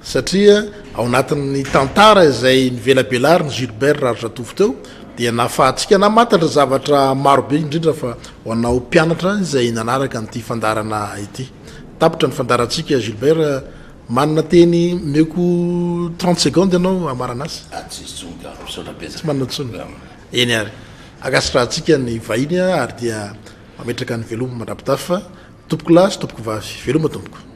Speaker 1: satria ao anatin'ny tantara izay novelabelarin'i Gilbert Raharizatovo teo dia nahafahantsika namantatra zavatra marobe indrindra fa ho anao mpianatra izay nanaraka an'ity fandaharana ity. Tapitra ny fandaharantsika Gilbert, manana teny omeko trente secondes ianao hamarana azy.
Speaker 2: Ah tsisy intsony ka, misaotra betsaka.
Speaker 1: Tsy manana intsony. Eny ary. Ankasitrahantsika ny vahiny ary dia mametraka ny veloma mandra-pitafa. Tompokolahy sy tompokovavy. Veloma tompoko.